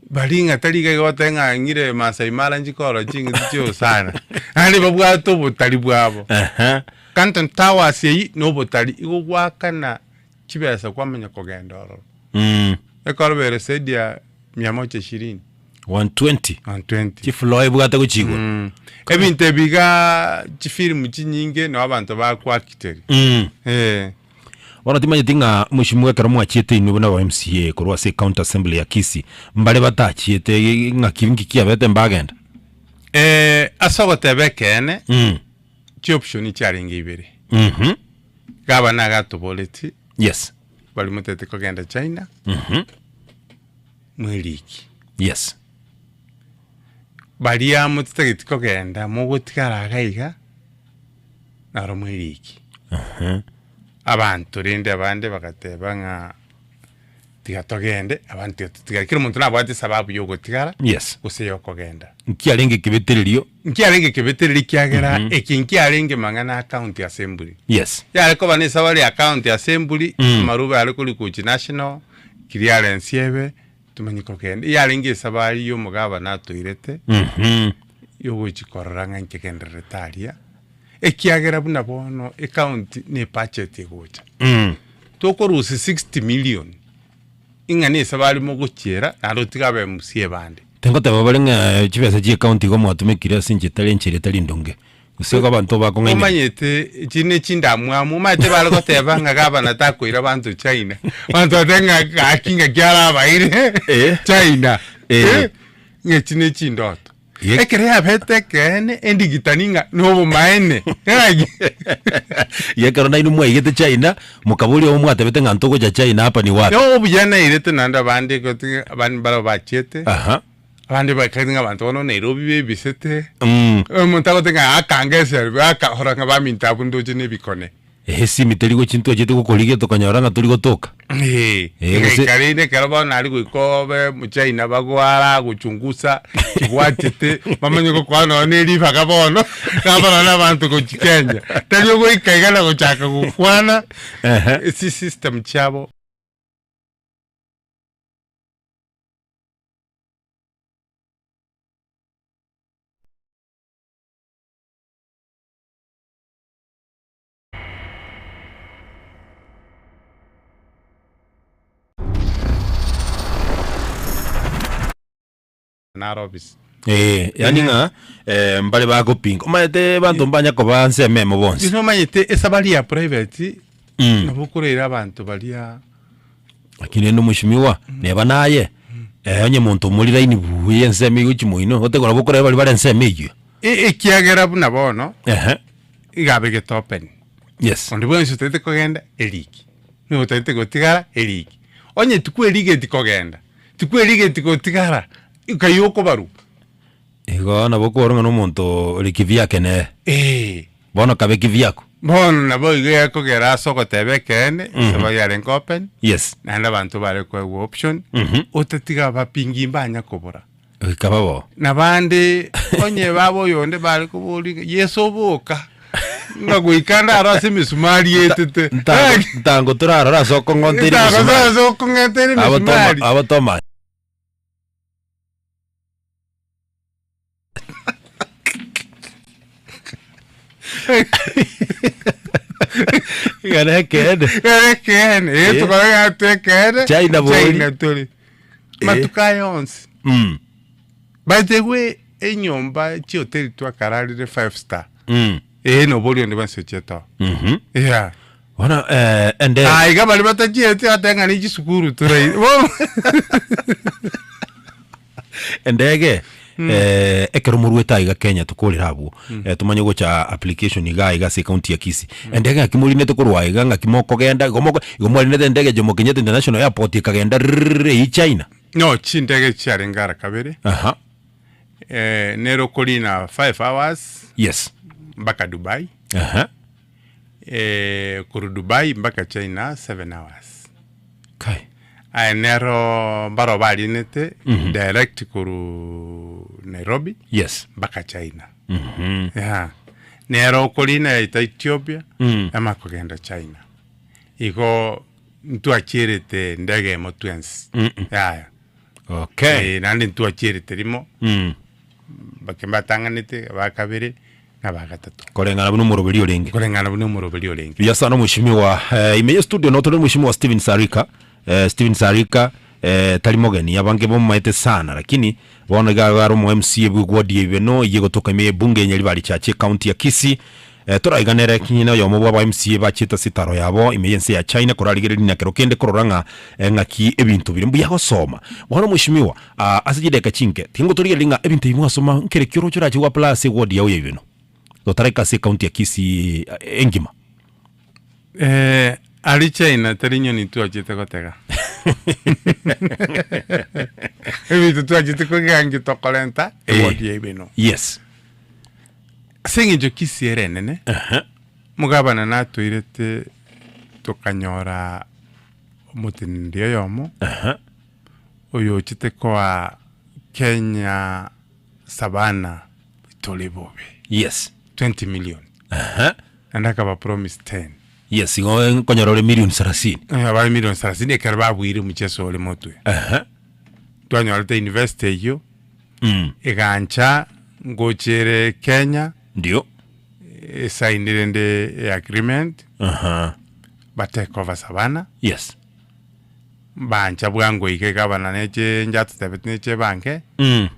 Baria ng'a tari iga iga goteba ng'a ng'ire Maasai Mara nchie korora ching'iti chia osana, naende babwate obotari bwabo. Aha. Canton Towers eyio na obotari, igo gwakana chibesa kwamanya kogenda ororo. Mm. Ekorobere zaidi ya mia moja ishirini. 120. 120. Chifloor ebwate gochigwa. Mm. Ebinto ebi igaa chifilm chinyinge nabo abanto bakwakiteri. Mm. Eh. Bono timanyeti ng'a mheshimiwa ekero mwachiete inwe buna aba MCA korwa ase ecounty assembly ya Kisii, mbare batachiete ng'aki nki kiabete mbagenda? Eh, ase ogoteba ekeene, Mm. chioption chiarenge ibere. Mhm. Gavana agatoboreti, Yes. baria motete kogenda China, Mhm. mweriki. Yes. Baria motatageti kogenda mogotigara iga iga, naro mweriki. Mhm. Abanto rende abande bagateba ng'a tiga togende, abande tiga totigare. Kera omonto nabwate esababu ya ogotigara, Yes. gose ya okogenda. Nkiarenge ekebetererio. Nkiarenge ekebetererio ekiagera Mhm. eki nkiarenge mang'ana a county assembly. Yes. Yare koba na esabari ya county assembly, Mm. amarube are korikwa gochia national, clearance ebe, tomanye kogenda. Yarenge esabari ya omogabana atoirete, Mhm. yogochia korora ng'a nkegendererete aria. Ekiagera buna bono ecounty ne ebudget egocha, Mm. tokorusia 60 million ing'a na esabari mogochiera naende otige aba MCA bande. Tingoteba bare ng'a chibesa chia ecounty igo mwatumekire ase enchera etari enchera etari ndonge, gose igo abanto bakong'aineria. Omanyete echi ne chindamwamu, omanyete bare goteba ng'a gavana takoira banto China, abanto batebe ng'a gaki ng'aki arabaire Eh. China, Eh. eh, ng'a echi ne chindoto. Ye- Ekero yabete ekeene endigitani ng'a nobomaene ng'aki. Iga ekero nainwe mwaigete China, mokaboria obo mwatebete ng'a ntogocha China hapa ni wapi? No obuya nairete naende abande gotiga abande mbarabwo bachiete, Aha. abande bakagete ng'a abanto bono Nairobi bebisete, Mm. omonto agote ng'a akanga eseri akahora ng'a baminto abwo ndoche na ebikone. Esimi teri gochi ntwachete gokorigia tokanyora ng'a tori gotoka. Eh, Eh, gose- egaika rende ekero bono aria goika obe mochina bagwara gochungusa kibwatete bamanye gokwana nonya na eribaga bono nabarora na abanto gochi Kenya. Tari ogoika iga na gochaka gokwana Ehe. esi system chiabo. Naro office. Eh, yaani ng'a eh, mbare bagopinga omanyete banto mbanya koba nsemo emo bonsi Inwe omanyete esabari ya private Mm. nabo okoreire abanto baria. Lakini rende omweshimiwa, neba naye, eh, onye monto omori laini buya ensemo eywo gochia moino, otegora bokoreba baria bare ensemo eywo. E- Ekiagera buna bono, Ehe. iga abegete open. Yes. Onde bwensi otagete kogenda, eriki. Nigo otagete gotigara, eriki. Onye tikwerigeti kogenda, tikwerigeti gotigara, nkai okobarwa. Igo nabo okobora ng'a na omonto ore kivyake nere. Ee. Bono kabe kivyako. Bono nabo igo gekogera ase ogoteba ekeene, ase bayarenge open, Yes. naende abanto bare koegwa option, otatiga abapingi mbanya kobora. Goika bo. Na bande onye baba oyonde bare koboria ng'a Yeso oboka, ng'a goika ndaro ase emesumari etete. Ntango ntango torarore ase okong'onta ere Ntango emesumari. ase okong'enta ere Abo toma emesumari. abo toma. Igana ekeene. Igana ekeene. Eh, Eh. tukora gatu ekeene. China bori. China tore. Eh. Matuko aya onsi. Mm. Baetegwe enyomba chihoteli twakararire five star. Mm. Eh, nobori onde bwensi ochiete oo. Mhm. Yeah. Bono eh, ende Ah, iga baria batachieti bateba ng'a ne chisukuru torai. Bono endege eh, ekero moruete aiga Kenya tokorera abwo eh, tomanye gocha application iga iga ase ecounty ya Kisii endege ng'aki morinete korwa aiga ng'aki mokogenda igo moko igo mwarinete endege Jomo Kenyatta International Airport ekagenda rrrr eywo China. No, chindege chiarenge ara kabere. Aha. Eh, nere okorina 5 hours Yes. mpaka Dubai. Aha. Eh, korwa Dubai mpaka China 7 hours. Kai. Aye nero mbaro barinete Mhm. direct korwa Nairobi Yes. mpaka China. Mhm. Yeah. Nero okorina yaita Ethiopia Mm. ama kogenda China. Igo ntwachierete ndege emo twensi. Mm -mm. Yaya. Okay. Eh, naende ntwachierete rimo Mm. bake mbatang'anete abakabere na abagatato. Koreng'ana buna omoroberi orenge. Koreng'ana buna omoroberi orenge. Buya sana mweshimiwa. Eh, ime ye studio notore mweshimiwa Steven Sarika. Eh, Steven Sarika eh, tari mogeni abange bomomaete sana lakini bono iga are omo MCA bwe ward ya Ibeno eye gotoka ime ye bunge ya Nyaribari Chache county ya Kisii. Eh, toraiganere kinyene oyomo bwa aba MCA bachete ase etaro yabo ime y'ense ya China korarigereria na kero kende korora ng'a eh, ng'aki ebinto bire mbuya gosoma. Bono mweshimiwa ah, ase chidakika chinke tiga torigererie ng'a ebinto ebi mwasoma nkere ki oroche orache goapply ase eward yao ya Ibeno totaraika ase ecounty ya Kisii engima. Eh, aria China tari nyoni twachete gotega. Ebinto twachete kogengi tokorenta Eh. eward ya Ibeno. Yes. Ase eng'encho Kisii ere enene, omogabana natoirete tokanyora omoteneneri oyomo, oyochete koa Kenya Savannah tore bobe. Yes. 20 million. Naende akaba promise 10. Yes, igo nkonyora ore million sarasini. Eh, abare million sarasini ekero babuire omocheso ore motwe. Twanyorete university eyio, Mm. egancha ngochere Kenya. Ndio. Esainire rende e agreement. Aha. Batake over Savannah. Yes. Bancha bwango iga egabana neche njatotebeti neche ebanke. Mm.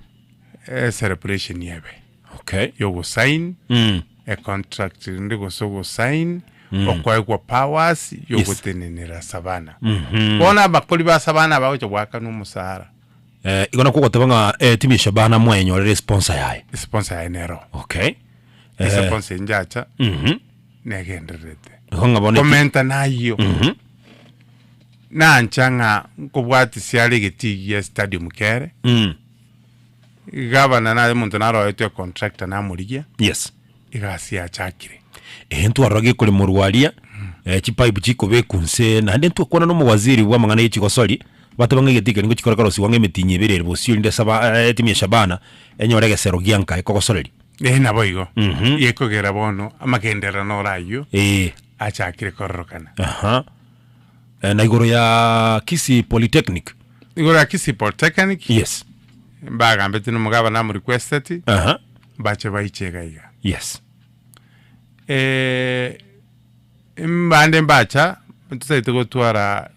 E celebration ebe. Okay. Yogosign. Mm. E contract rende gose ogosign. Mm. Okoegwa powers yogotenenera Savannah. Mhm. Bono abakori ba Savannah bagocha goakanwa omosara. Eh, igo nakwo ogoteba ng'a eh, timu ya Shabana mwayenyorire esponsor yaye. Esponsor yaye nero. Okay. Eh, Esponsor enjacha Mhm. negendererete. Igo ng'a bono Komenta nayio. Mhm. Nancha ng'a nkobwatisia are egetii gia stadium kere. Mm. Gavana naye omonto naroetwe econtractor namorigia. Yes. Egasi yachakire. Eeh ntwarora gekoremorwa aria, eh, chipipe chikobekwa nse, naende ntwakwana na omowaziri bwa amang'ana ya chigosori, bateba ng'a egeti ekeri ngochikora korosiwa ng'a emetinyi ebere ere bosio erinde saba etimu ya Shabana enyore egesero gia nka ekogosoreria. Ee naboigo. Mhm. Gekogera bono amagenderero ore ayio Ee. achakire kororokana. Aha. Eh, na igoro ya Kisii Polytechnic. Igoro ya Kisii Polytechnic. Yes. Mbagambete na omogabana namorequesteti. Aha. Mbache baiche iga iga. Yes. Eh, mbande mbacha ntotagete gotwara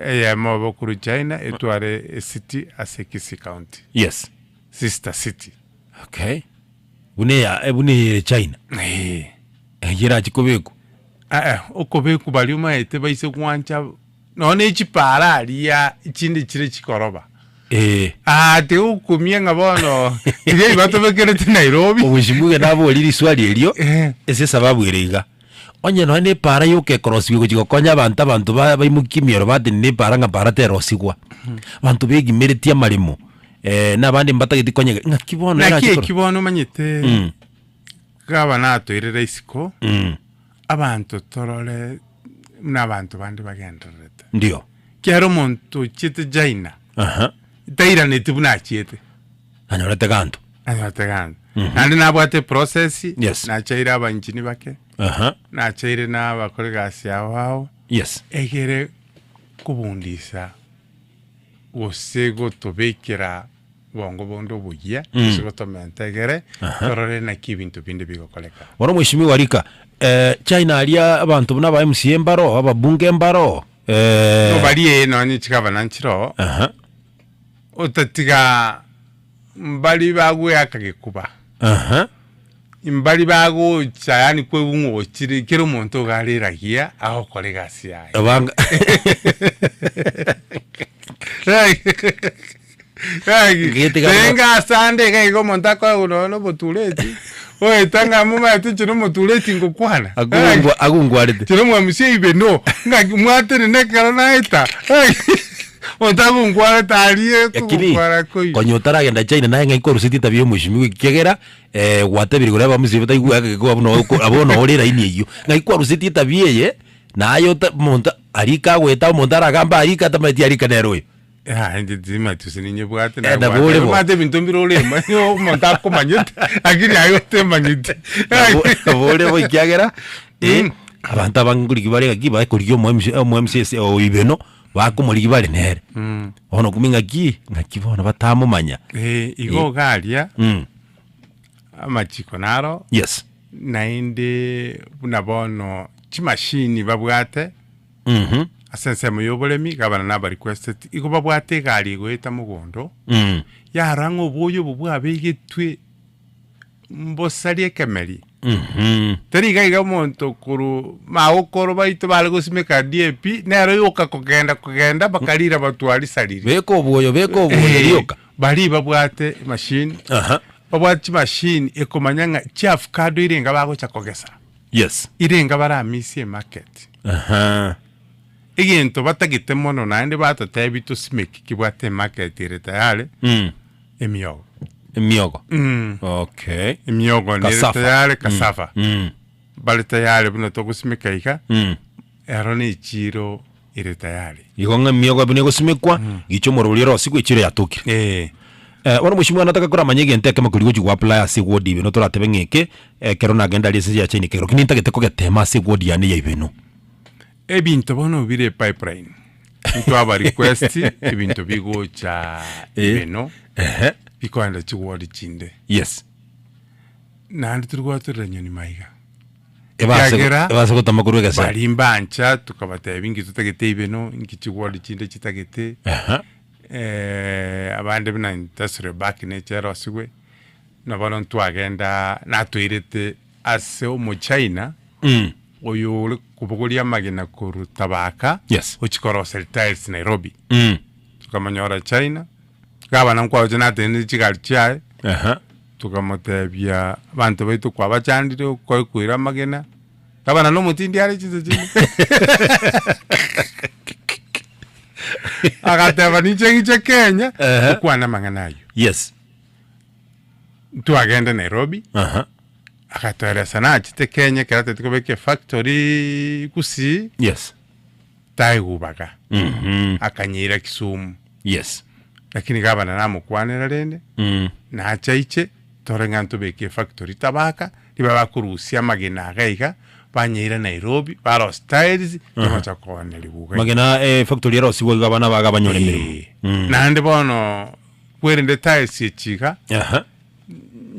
eyemo obo korwa China etware ecity ase Kisii County. Yes. Sister city. Okay. Buna eya buna eye China. Eh. Eyio erachi kobekwa. Aa, okobekwa baria omaete baise gwancha. Nonya ne chipara aria chinde chire chikoroba. Eh. Ah, tigokumia ng'a bono riria batobekerete Nairobi. Omweshimiwa nabori riswali erio ase esababu ere iga, onye nonya na epara yoka ekorosigwa egochia gokonya abanto abanto ba baimokie emioro batenene epara ng'a para terosigwa, abanto begimeretie amaremo na abande mbatageti konyega ng'aki bono Naki erache koro eki bono omanyete Mm. gavana atoirere isiko, Mm. abanto torore buna abanto bande bagendererete. Ndio. Kiagera omonto ochiete China, Aha. tairaneti buna achiete. Anyorete ganto. Anyorete ganto. Mhm. Naende nabwate eprocess, Yes. nachaire abanchini bake, Aha. nachaire na abakora egasi ao ao, Yes. egere kobundisa gose gotobekera obongo bonde oboyia, Mm. gose gotomenta egere Aha. torore naki ebinto binde bigokoreka. Bono mweshimiwa Rika, eh, China aria abanto buna aba MCA mbaro, ababunge mbaro, eh, No barie nonye chigavana nchiroo, Aha. otatiga mbari bagweaka gekuba. Aha. Mbari bagocha yaani kwegwa ng'a ochire kera omonto iga are eragia agokora egasi yaye. Abanga Gete Tenga asande iga iga omonto akoegwa nonya na omotureti, oeta ng'a momaete inche na omotureti ngokwana. Agungwa agungwarete. Inche na omwamusia ibe no, ng'aki mwatenena ekero naeta, omonto agungwarete aria Lakini kogokwana koiyo. konya otaragenda China naye ng'ai kwarusetie etabia ya omweshimiwa ekiagera gwatebire igoro abamusia bataigwe egekuba buna oko abwo noo ore eraini eyio. Ng'ai kwarusetie etabia eye, naye ota omonto arike agoeta omonto aragambe arike atamanyeti arike nere oyo. Yaya inche timanyeti gose ninyebwate Eh, nabo ore bo. Omanyete ebinto mbire oremanye omonto akomanyete lakini aye otemanyeti. Nabo nabo ore bo ekiagera, eh, abanto abange nkorigia bare ng'aki bakorigia omo MC omo MC ase o ibeno, bakomorigia bare nere. Bono okumia ng'aki, ng'aki bono batamomanya. Eh, igo iga aria, amachiko naro, Yes. naende buna bono chimashini babwate, Ase ensemo y'oboremi, gavana nabarequesteti igo babwate egari egoeta mogondo, yarora ng'a oboyo obo bwabegetwe mbosarie ekemeri. Tari iga iga omonto korwa magokoro baito bare gosimeka DAP, nero yoka kogenda kogenda bakarira batwarisarire. Beka obwoyo, beka obwoyo rioka. Baria babwate emachine, babwate chimachine ekomanya ng'a chiafukado irenga bagocha kogesa. Yes. Irenga baramisie emarket. Aha. Egento batagete mono naende batotebie tosimeke kebwate emarket ere tayari, Mm. emiogo. Emiogo. Mm. Okay. Emiogo nere Cassava. tayari, Mm. cassava. Mm. Bare tayari buna togosimeka iga, Mm. ero ne echiro ere tayari. Igo ng'a emiogo buna egosimekwa, gicha omorobori ore osigwe echiro yatokire. Eh. Eh, bono mweshimiwa nataka koramanya egento ekemo keria gochi goapply ase eward ibeno toratebe ng'a eke, ekero nagenda aria ase ya China ekero ki nintagete kogetema ase eward yane ya ibeno. Ebinto bono bire epipeline, ntwaba request ebinto bigocha Eh. ibeno, Ehe. bikoenda chiward chinde. Yes. Naende tori gwatorera nyoni maiga. Ebase Ekiagera, ebase gotama korwa egesero. baria mbancha tokabatebia inki totagete ibeno, inki chiward chinde chitagete. Aha. Abande buna industrial park neche erosigwe, na bono ntwagenda natoirete ase omochina oyo ore kobogoria amagena korwa Tabaka Yes. ochia koroseria tiles Nairobi. Tokamonyora China, gavana nkwaroche natenenire chigari chiaye, Aha. tokamotebia abanto baito kwabachandire okoe koira amagena, gavana nomotindi are chinse chinde. Agateba ninche ng'iche Kenya Ehe. tokwane amang'ana ayio. Yes. Ntwagenda Nairobi, Aha. agatoeresa nachete Kenya ekero atagete kobeka efactory Gusii, Yes. taigubaga. Mhm. Akanyeira Kisumu. Yes. Lakini gavana namokwanera rende, Mm. nacha iche tore ng'a ntobeke efactory Tabaka, riba bakorusia amagena iga iga, banyeira Nairobi, barosia tiles, togocha kooneria iga. Magena eh, factory erosigwe iga abana baga banyore emeremo. Mm. Naende bono kwerende tiles echi iga, Aha.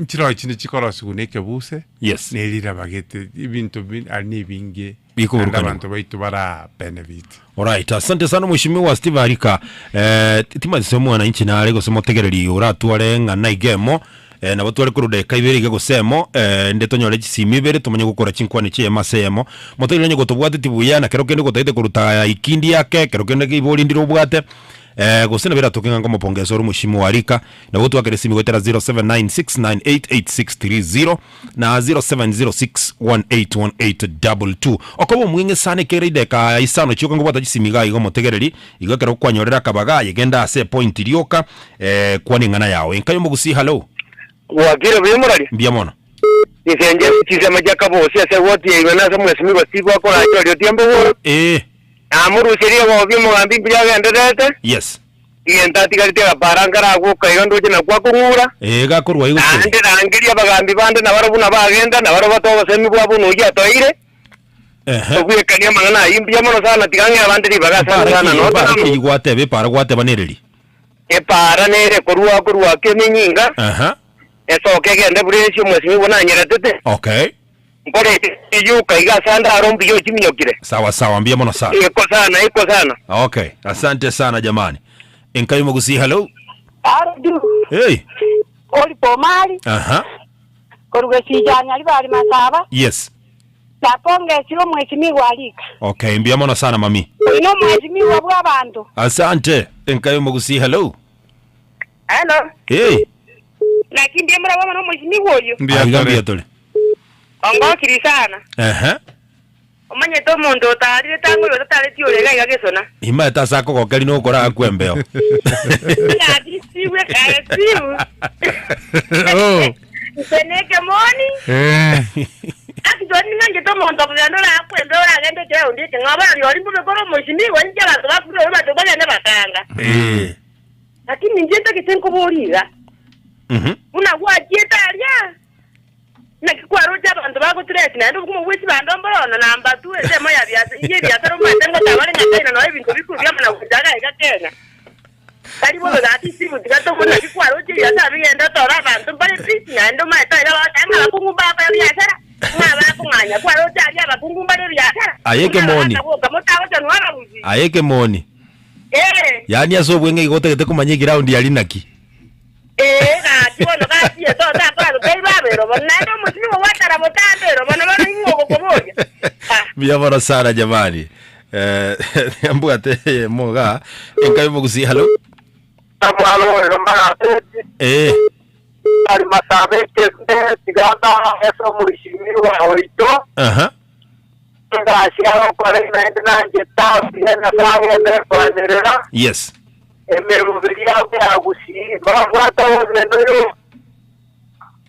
nchiroo chinde chikorosigwa na ekebuse, Yes. na eriraba gete, ebinto bi aria na ebinge, naende Bikoburukanigwa. abanto baito bara benefit. Alright, asante sana mheshimiwa Steve Arika. Eh, timanyete mwananchi nare gose motegereri oratware ng'a naiga emo. Eh, nabo tware korwa dakika ibere iga gose emo, eh, inde tonyore chisimi ibere tomanye gokora chinkwani chi'eyemo ase eyemo. Motoirire onye gotobwateti buya, na kero kende gotagete koruta ikindi ake, kero kende ribori ndire obwate, eh, gose nabo eratoke ng'a nkomopongesa ore omoshimu wa rika, nabo twakere esimi goetera 0796988630 na 0706181822. Okoba omweng'e sana ekere ideka isano chioka nkobwata chisimi iga iga omotegereri, igo ekero kwanyorire akabaga aye genda ase epoint rioka, eh, kwana eng'ana yao. Enka y'omogusii hallo. Gwakire buya omorari? Mbuya mono. Chinsenche chisemo chia kabosi ase egoti yaino na ase omwesimigwa Steve akorache oria otiembe bworo. Ee. Namoruserie egobi omogambi mbuya agendererete. Yes. Egento atigaretie agapara nkaragwoka iga ndoche nakwo akong'ura. Ee, gakorwa igo kere. Naende rangeria abagambi bande nabarabwo nabagenda, nabarabwo batoe obosemi bwabo noyio atoeire. Ehe. Tobwekanie amang'ana ayio mbuya mono sana, tiga ng'ee abande ribaga ase Epara amang'ana ki, nonya epara amo. ki gwateba, epara gwateba nereri? Epara nere korwa korwa kemenyinga, Aha. esoke egende buna esio omwesimigwa nanyeretete. Okay. Nkore eyuka iga ase ande aro mbuya ochiminyokire. Sawa sawa, mbuya mono sana. Iko sana, iko sana. Okay, asante sana jamani. Enkai Mogusi, hello. Ardu, Hey. ori pomari, Aha. koruga sijanya libari masaba, Yes. napongesire omwesimigwa alika. Okay, mbuya mono sana mami. Oyo nomwesimigwa bw'abanto. Asante. Enkai Mogusi, hello. Hello. Hey. Naki ndiye murabona nomwesimigwa oyo. Mbuya tore. Mbuya tore. Ongokiri sana. Ehe. Omanyete omonto otarire tang'o oyo otatareti ore iga iga gesona. Imaete ase akogokeri nokora akwe embeo. Ng'aki sibwe kaye sibu. Oh. Inche nekemoni. Eh. Aki toni ning'anchete omonto okogenda orakwe embeo oragende ekeraundi eke ng'a oborori oria mbobe kore omoisimigwa inche abanto bakure oria abanto bagende bakanga. Eh. Lakini inche ntagete nkoborie iga. Buna gwachiete aria. Naki kwaroche abanto bagotureti, naende obokumu bwe chibando mborona na mbatu ensemo ya biasa y'ebiasara omanyete ngotabare ng'a China nao ebinto bikuru biamana gocha iga iga Kenya. Tari bobe gaki Steve tiga tobori naki kwaroche ebiasara bigende otore abanto mbare busy naende omanyete aiga bagoteba ng'a abakungu mbakora biasara, ng'a bakong'anya kwaroche aria abakungu mbare ebiasara. Aye Buna ekemoni. abagaka boka motagochanwa abagusi. Aye ekemoni. Ee. Yaani ase obweng'e igo otagete komanya eground aria naki. Ee, gaki bono gaki Yeso otakora gotebia babere bono, naende omosibwa ogwatara botambe ero bono bono ing'o ogokoboria? Mbuya mono sana jamani. Eh, mbwate eyemo iga enka y'omogusi hello. Eh, aha. Yes. Emeroberi yabo ya Gusii babwate obogenderero,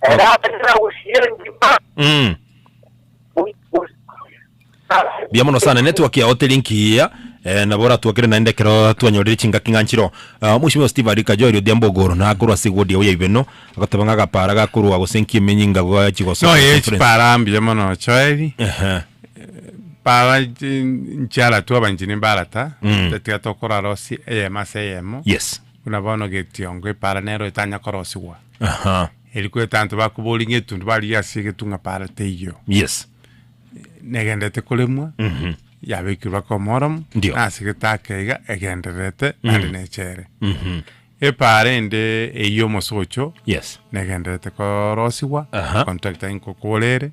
eraberera Gusii engima. Mbuya mono sana network yao teri nkiya eh, nabo oratwakere naende ekero twanyorire chingaki ng'a nchiro Ah, omweshimiwa Steve Arika Joel Odhiambo Ogoro nakorwa ase eward yao ya Ibeno agoteba ng'a agapara gakorwa gose nki emenyinga gochi No, gosoka ye conference. chipara mbuya mono Joel. Ehe. Para nchiaratwe abanchi nimbarata Mm. tiga tokorara osi eyemo ase eyemo Yes. buna bono getiongo epara nero etanya korosigwa Aha. eri kweta abanto bakoboria ng'a etundu barigia ase egetu ng'a para teiyo Yes. negendete koremwa Mhm. yabekirwe aka omoromo Ndio. nase getake iga egendererete naende Mm. nechere Mhm. epara ende eywo omosocho Yes. negendererete korosigwa Aha. contractor nkokorere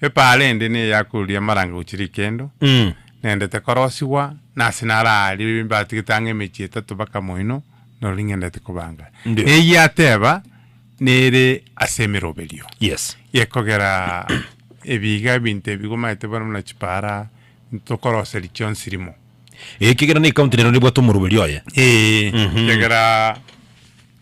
Epaara ende neyakoruria amaranga gochia rikendo, Mm. nendete korosigwa, na ase naro aaria mbatigete ang'e emechie etato mpaka moino, noro ning'endete kobanga. Ndio. Neyio ateba, nere ase emeroberio. Yes. Gekogera ebiga ebinto ebi gomaete bono buna chipaara, ntokoroseria chionsi rimo. Ekiagera na ekaunti nero nebwate omoroberio oye. Ee, Mhm. ekiagera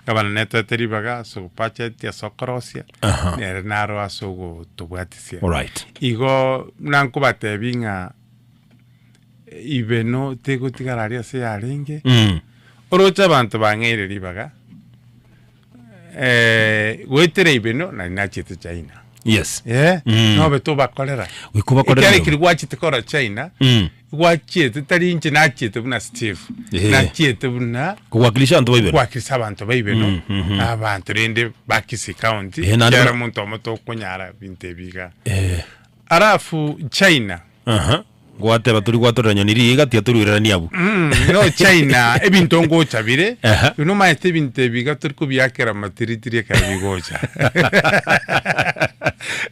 Gavana netoete ribaga ase obacheti ase okorosia, Aha. nere naro ase ogotobwatisia. Alright. Igo buna nkobatebi ng'a ibeno tegotigara aria ase yarenge, Mm. oroche abanto bang'eire ribaga, goetera ibeno nari nachiete China. Yes. Eh, Mm. nobe tobakorera. Goika obakorere Ekiagera nabo. ekeri gwachete korora China, Mm. Gwachiete, tari inche nachiete buna Steve, Ehe. nachiete buna Kowakilisha abanto baibeno. kowakilisha abanto baibeno, Mm, mhm. na abanto rende ba Kisii County, Ehe, naende ekiagera buna- omonto omo tokonyara binto ebi iga. Eh. Alafu China, Aha. Gwateba tori gwatorera nyoni riiga tiga toruireranie abwo. No China ebinto ngocha bire Aha. buna omanyete ebinto ebi iga tori kobiakera amatiritiri ekero bigocha.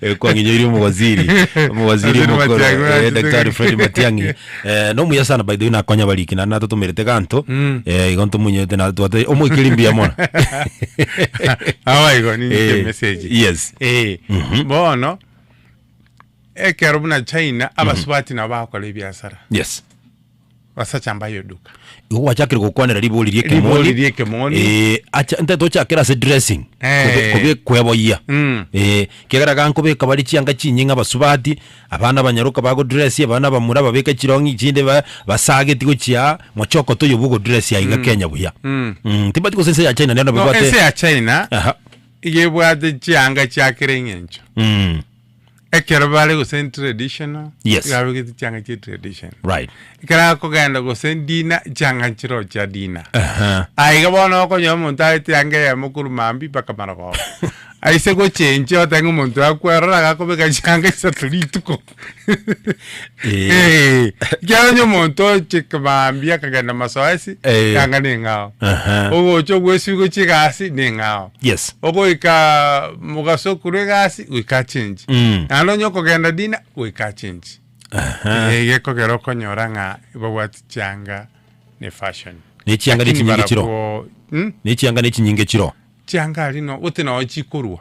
Eh, kwang'inyoirie omowaziri omowaziri Waziri omokoro Matiang'i, eh, Matiang'i. Daktari Fred Matiang'i eh, nomuya sana by the way nakonya abariki naende natotomerete ganto eh, igo ntomunyete na twate omoikeri mbuya mono Awa igo ninche Eh, message. yes. Eh, bono ekero buna China abasubati nabo bagokora ebiasara. Yes. Basacha mbaye eduka. Igo gwachakire gokwanera ribori ria ekemoni. Ribori ria ekemoni. Eh, acha nte tochakere ase dressing. Eh. Kobe, kobe kweboyia. Mm. Eh, kiagera gankobeka bare chianga chinying'e abasubati, abana abanyaroka bagodress, abana abamura babeke chirong'i chinde ba basageti gochia mochoko toyo bwa ogodress aiga Mm. Kenya buya. Mm. Mm, timbati gose ense ya China nero No, nabebwate. ense ya China Aha. iga ebwate chianga chia kera eng'encho. Mm. Ekero bare gose traditional, Yes. iga abegete chianga chia tradition. Right. Ekero akogenda gose dina, chianga nchiroo chia dina. Aha. Aiga bono okonyora omonto aete eanga eyemo korwa mambia mpaka marogoba. Aise gochenchia otebe ng'a omonto akwerora iga akobeka chianga isato rituko. Eh. Ekiagera onye omonto oche mambia akagenda masoesi, Eh. eanga neng'ao. Aha. Ogocha ogwesibia gochia egasi neng'ao. Yes. Ogoika mogaso okorwa egasi goika achenji. Mm. Naende onye okogenda dina goika achenji. Aha. Eh, gekogera okonyora ng'a babwate chianga ne fashion. Ne chianga ne Lakini chinyinge chiro. barabwo mm? Ne chianga ne chinyinge chiro. Chianga aria no gose noo chikorwa.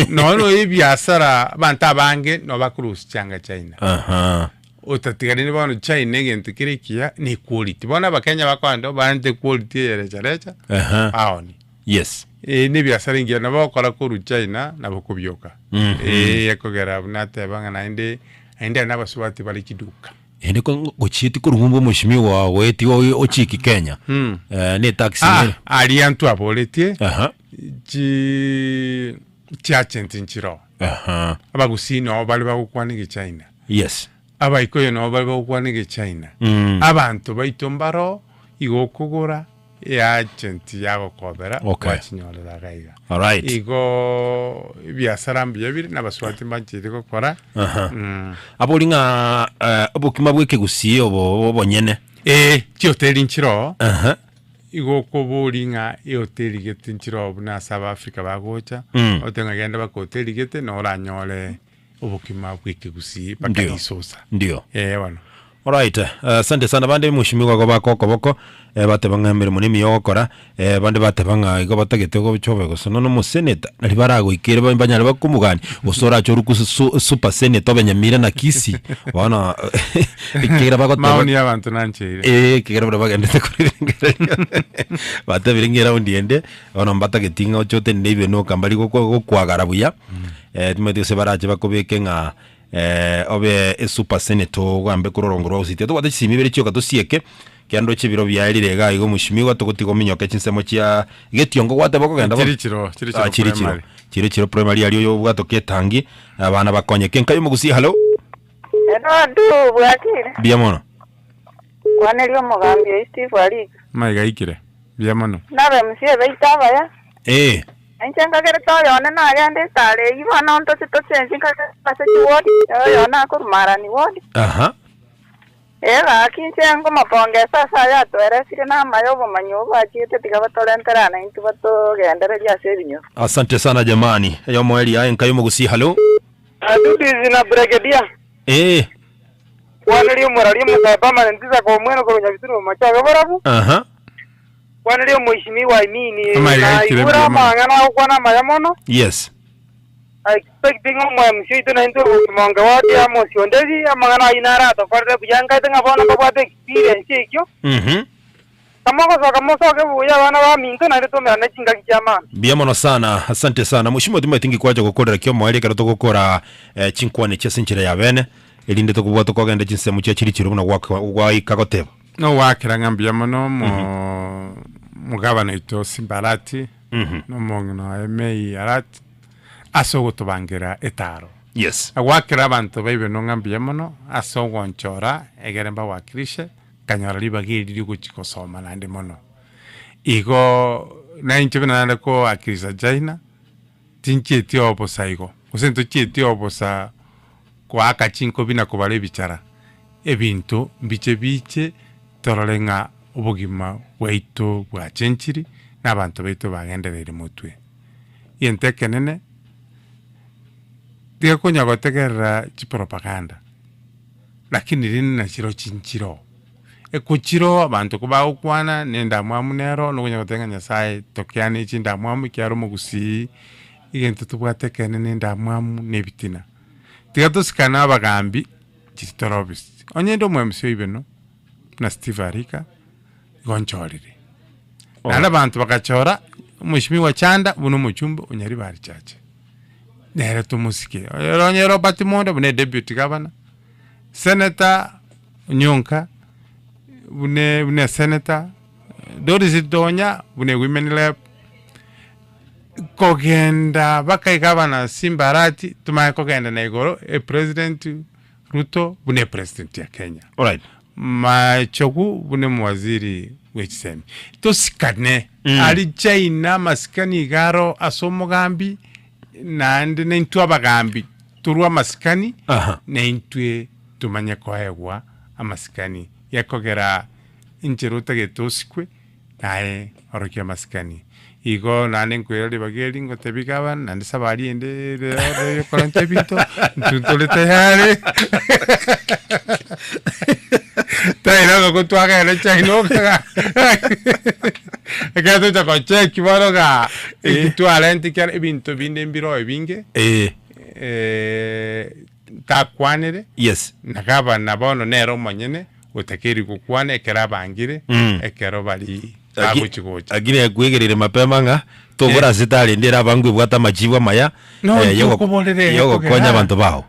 Nonye noyo ebiasara abanto abange no bakorusia chianga China. Aha. Otatiganiri bono China egento kere ekiya ne equality. Bono abakenya bakogenda barente equality eye recha recha Aha. baonie. Yes. Eye ne ebiasara engiya nabo ogokora korwa China nabo okobioka. Mhm. Eeh ekogera buna ateba ng'a naende naende aria nabasubati bare chiduka. Ende ko gochieti korwa ng'umbu omoshimiwa ogoeti oyo ochiki Kenya. Mm. Eh, ne taxi Ah, nere. aria ntwaboretie Aha. chi chiagent nchiroo. Aha. Abagusii noo bare bagokwana egechina. Yes. Abaikoyo noo bare bagokwana egechina. Mm. Abanto baito mbaroo igo okogora eagent yagokobera Okay. gwachinyorera iga iga. Alright. Igoo ebiasara mbuya bire na abasubati mbanchete gokora. Aha. Mm. Abori ng'a eh, obokima bwa ekegusii obo obonyene. Eh, chihoteli nchiroo. Aha. Igo okoboria ng'a ehoteli gete nchiroo buna ase Abaafrika bagocha, Mm. ogotebi ng'a genda baka hoteli gete noranyore obokima bwa ekegusii mpaka Ndio. risosa. Ndio. Eh bono. Alright, eh, asante sana bande mheshimiwa igo baka okoboko eh, bateba ng'a emeremo nemiya ogokora eh, bande bateba ng'a igo batagete gochobe gose nono omoseneta nari baragoikere ba- banyare bakomogani gose orache orokwe su- super senator obe Nyamira na Kisii bono ekiagera bagoteba Maoni ya abanto nancheire. Eh, ekiagera baria bagendete korirengereria batebire ng'a eraundi ende bono mbatageti ng'a oche otenene ibe noka mbari gokwa gokwagara buya eh, timanyeti gose barache bakobeke ng'a Eh, obe esuper senator ogambe korwa orongo rwa Gusii. Tobwate chisimi ibere chioka tosieke, kero ndoche ebiro biaerire iga igo mweshimiwa togotiga ominyoke chinsemo chia Getiongo gwateba okogenda bono? Chiri chiro, chiri chiro Ah, chiri chiro. primary. Chiri chiro primary aria oyo obwate oketangi, abana bakonyeke. Nkai omogusii hallo? Ero ndu bwakire. Mbuya mono. Kwaneria omogambi oyio Steve Arika. Maiga aikire. Mbuya mono. Nabe MCA baito abaya. Eh. Na inche nkagerete oyone nagenda etaro eyio bono ntoche tochenchi nkagenda ase chiwodi, oyone akorwa Marani ward. Aha. Ee gaki inche nkomopongesa ase aya atweresire na amaya obomanyi obo bachiete tiga batorentere aa naintwe batogendererie ase ebinyoro. Asante sana jamani. Eyomo eria enka y'omogusii hallo. Adudizi na Brigadier. Eh. Kwaneria omoraria omosae permanent Isaac Omweno korwa Nyabisuru Bomachoge Borabu. Aha. Kwaneria omoishimiwa Amini Amaiga na aikire igure mbuya mono. amang'ana agokwana amaya mono. Yes. I expect ng'a omo MC oito naintwe Omokimonge ward Amos Onderi amang'ana ayio naro atokorere buya nkaete ng'a bono mbabwate experience ekio. Mhm. Kamogosoka mosoke buya abana baminto naende twaumerane chingaki chi'amani. Mbuya mono sana, asante sana. Mweshimiwa timanyeti nki kwacha gokorera ki omoerio ekero togokora eh, chinkwana echi ase enchera ya bene, erinde tokobua tokogenda chinsemo chia chiri chiro buna gwaka gwaika goteba. Nogwakera ng'a mbuya mono omo omogabana oito Simba Arati, na omong'ina oye May Arati, ase ogotobangera etaro. Yes. Nagwakera abanto ba Ibeno ng'a mbuya mono ase ogonchora egere mbawakilishe, nkanyora ribaga eri riogochia gosoma naende mono. Igo nainche buna nare kowakilisha China, tinchieti obosa igo, gose ntochieti obosa koaka chinkobi na kobara ebichara. Ebinto mbiche biche torore ng'a obogima bwaito bwachenchiri na abanto baito bagendereire motwe. Egento ekenene, tiga konya gotegerera chipropaganda, lakini rende nachiro chinchire oo. Ekochire oo abanto kobagokwana na endamwamu nero, nokonya goteba ng'a Nyasaye tokeane chindamwamu ekiagera omogusii egento tobwate ekeene na endamwamu na ebitina. Tiga tosikane abagambi. Chiri tore obisi. Onye inde omo-MC oibeno, buna Steve Arika, igo nchorire. Naende abanto bagachora omweshimiwa Chanda buna omochumbe o Nyaribari Church. Nere tomosike. Ere onye Robert Monde buna eduty governor, Senator Onyonka buna buna esenator, Doris Donya buna ewomen rep, Kogenda baka egavana Simba Arati tomanye kogenda na igoro epresident Ruto buna epresident ya Kenya. Alright. Machogu buna omowaziri bwe chisemi. Tosikane ari China amasikani iga aro ase omogambi naende naintwe abagambi torwe amasikani Aha. naintwe tomanye koegwa amasikani gekogera enchera otagete osikwe Naye orokia amasikani. Igo naende nkoira ribaga eri ngotebia gavana, naende safari ende ere oro yokorenta ebinto, intwe ntore tayari. Tari nabo twagenda China okaga ekero tocha gocheki bono igaa, eki twarenta ekiagera ebinto binde mbiroo ebinge, Eh. ntakwanire, Yes. na gavana bono nere omonyene. Otakeiri gokwana ekero abangire, Mm. ekero bari bagochi gocha. Lakini ekwegereire mapema ng'a tobora ase tarende ere abangwe ebwate amachibu amaya No, eh, yogo- ntokoborera yogokonya ekogera. abanto bao.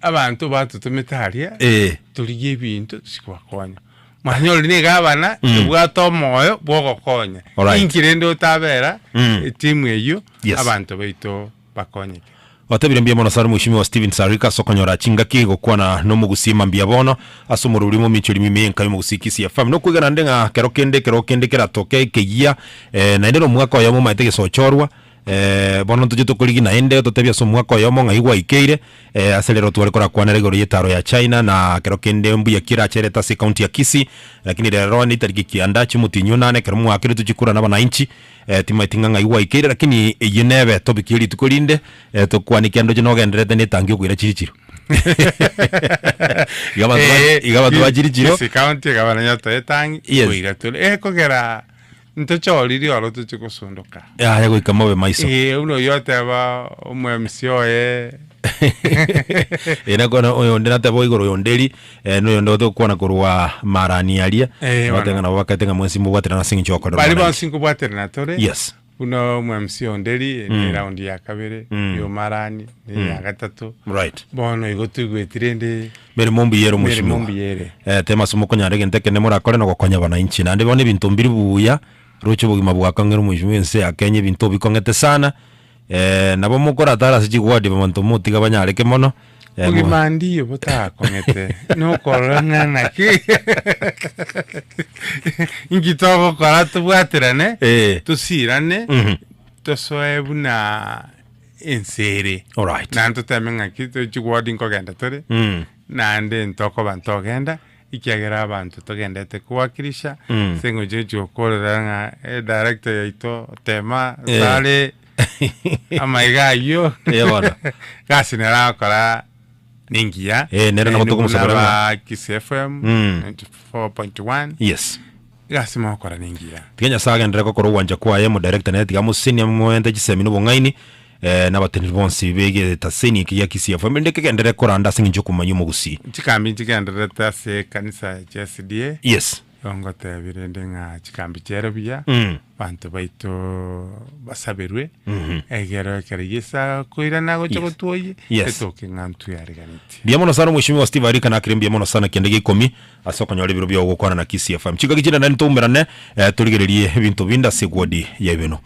Abanto batotomete aria, Eh. torigie ebinto tochikobakonya. Mwanyorire nigo abana Mm. ebwate omoyo bwogokonya. Alright. Inki rende otabera Mm. etimu eyio Yes. abanto baito bakonyeke. Otebire mbuya mono sare Mweshimiwa Stephen Sarika ase okonyora chingaki gokwana nomogusii mambia bono ase omorobori bw'omominchori mime y'enka y'omogusii Kisii FM. Nokwegena nde ng'a kero kende ekero kende keratoke ekeyia eh, naende nomwaka oyomo omaete gesochorwa eh, bono ntoche tokorigia naende totebie ase omwaka oyomo ng'ai gwaikeire eh, ase rero tware korakwanera igoro y'etaro ya China na kero kende mbuya ki eracherete ase ecounty ya Kisii lakini rero nitariki kianda chimotienyi onane ekero mwakeretwe chikura nabananchi Eh, timaeti ng'a ng'ai gwaikeire, lakini eyio nebe topic ye rituko rinde, eh, tokwane ekiagera ndoche nogendererete na etangi okoira chirichiro. Iga abanto ba- Eh, iga abanto ba chirichiro, Kisii County egabana nyotoe etangi Yes. koira tore ekogera ntochoriri oro toche gosundoka yaya goika mobe maiso. Eh, buna oyio oteba omo MC oye Eh, nakwana oyonde nateba igoro oyonderi, eh, na oyonde otokwana korwa marani aria, Eh, bateba bono. ng'a nabo bakaete ng'a mwensi mobwaterane ase eng'encho yokorera bari omwananchi. bonsi nkobwaterana tore Yes. buna omo MC onderi Mm. ne round ya kabere Mm. yo marani ne Mm. ya gatato Right. bono igo toigweti rende Meremo mbuya ere Meremo omweshimiwa. mbuya ere. Eh, tema ase mokonyara egento ekene morakore na gokonya abananchi. Naende bono ebinto mbiri buya, roche obogima bwakong'ire omweshimiwa ense ya Kenya ebinto obikong'ete sana, eh, nabo mokoratara ase chigwadi abanto motiga banyareke mono, eh, mo- Obogima ndiyo botakong'ete nokorora ng'a naki inki togokora tobwaterane Eh. tosirane Mhm. tosoe buna ense ere Alright. naende toteme ng'aki chigwadi nkogenda tore Mm. naende ntokoba ntogenda ekiagera abanto togendete kowakilisha Mm. ase eng'encho gochi gokorera ng'a edirector yaito tema Eh. sare amaiga ayio Eh, bono. gasi nere agokora nengiya Eh, nere nabo Naende tokomosabera buna ng'a- ba Kisii FM Mm. 94.1 Yes. egasi mogokora nengiya Tiga Nyasae agenderere gokora ogwancha kwaye, omodirector nere tiga amosesenie amoente chisemi na obong'aini, eh, na abateneneri bonsi b'egetaseni eke gia Kisii FM, erinde kegenderere koranda ase eng'encho y'okomanya omogusii. Chikambi nchigendererete ase ekanisa ya SDA. Yes. Igo ngotebia rende ng'a chikambi chiere buya, Mm. abanto baito basaberwe, Mhm. egero ekero Yeso akoirana gocha Yes. gotwoyia, Yes. etoke ng'a ntweariganetie. Mbuya mono sana omweshimiwa Steve Arika nakire mbuya mono sana kianda gia ikomi ase okonyora ebiro biao gokwana na Kisii FM. Chingaki chinde naende toumerane eh, torigererie ebinto binde ase egwodi ya ebeno.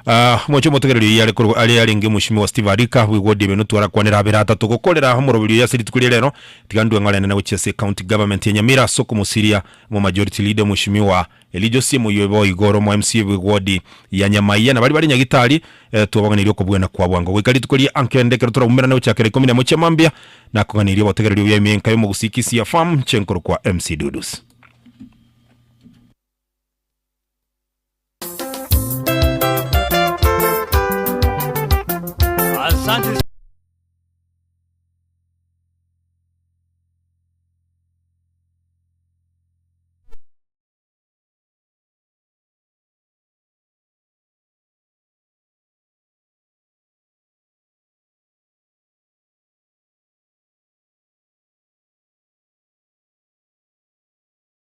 Ah, moche omotegereri oyio are korwa are arenge Mheshimiwa Steve Arika bw'eward ebe notwarakwanera abere atato gokorera omoroberi oyo ase rituko ria rero tiga ndue ng'orende na gochia ase county government ya Nyamira ase okomosiria omo majority leader Mheshimiwa Elijah Osiemo oyio obe igoro omo MCA bw'eward ya Nyamaiya na baria bare Nyagitari eh, twabaganeirie okobwena kwa bwango goika rituko ria ankende ekero toraumerane gochakera ikomi na emo chia mambia nakoganeirie obotegereri obuya ime enka y'omogusii Kisii FM nche nkorokwa MC Dudus. Asante.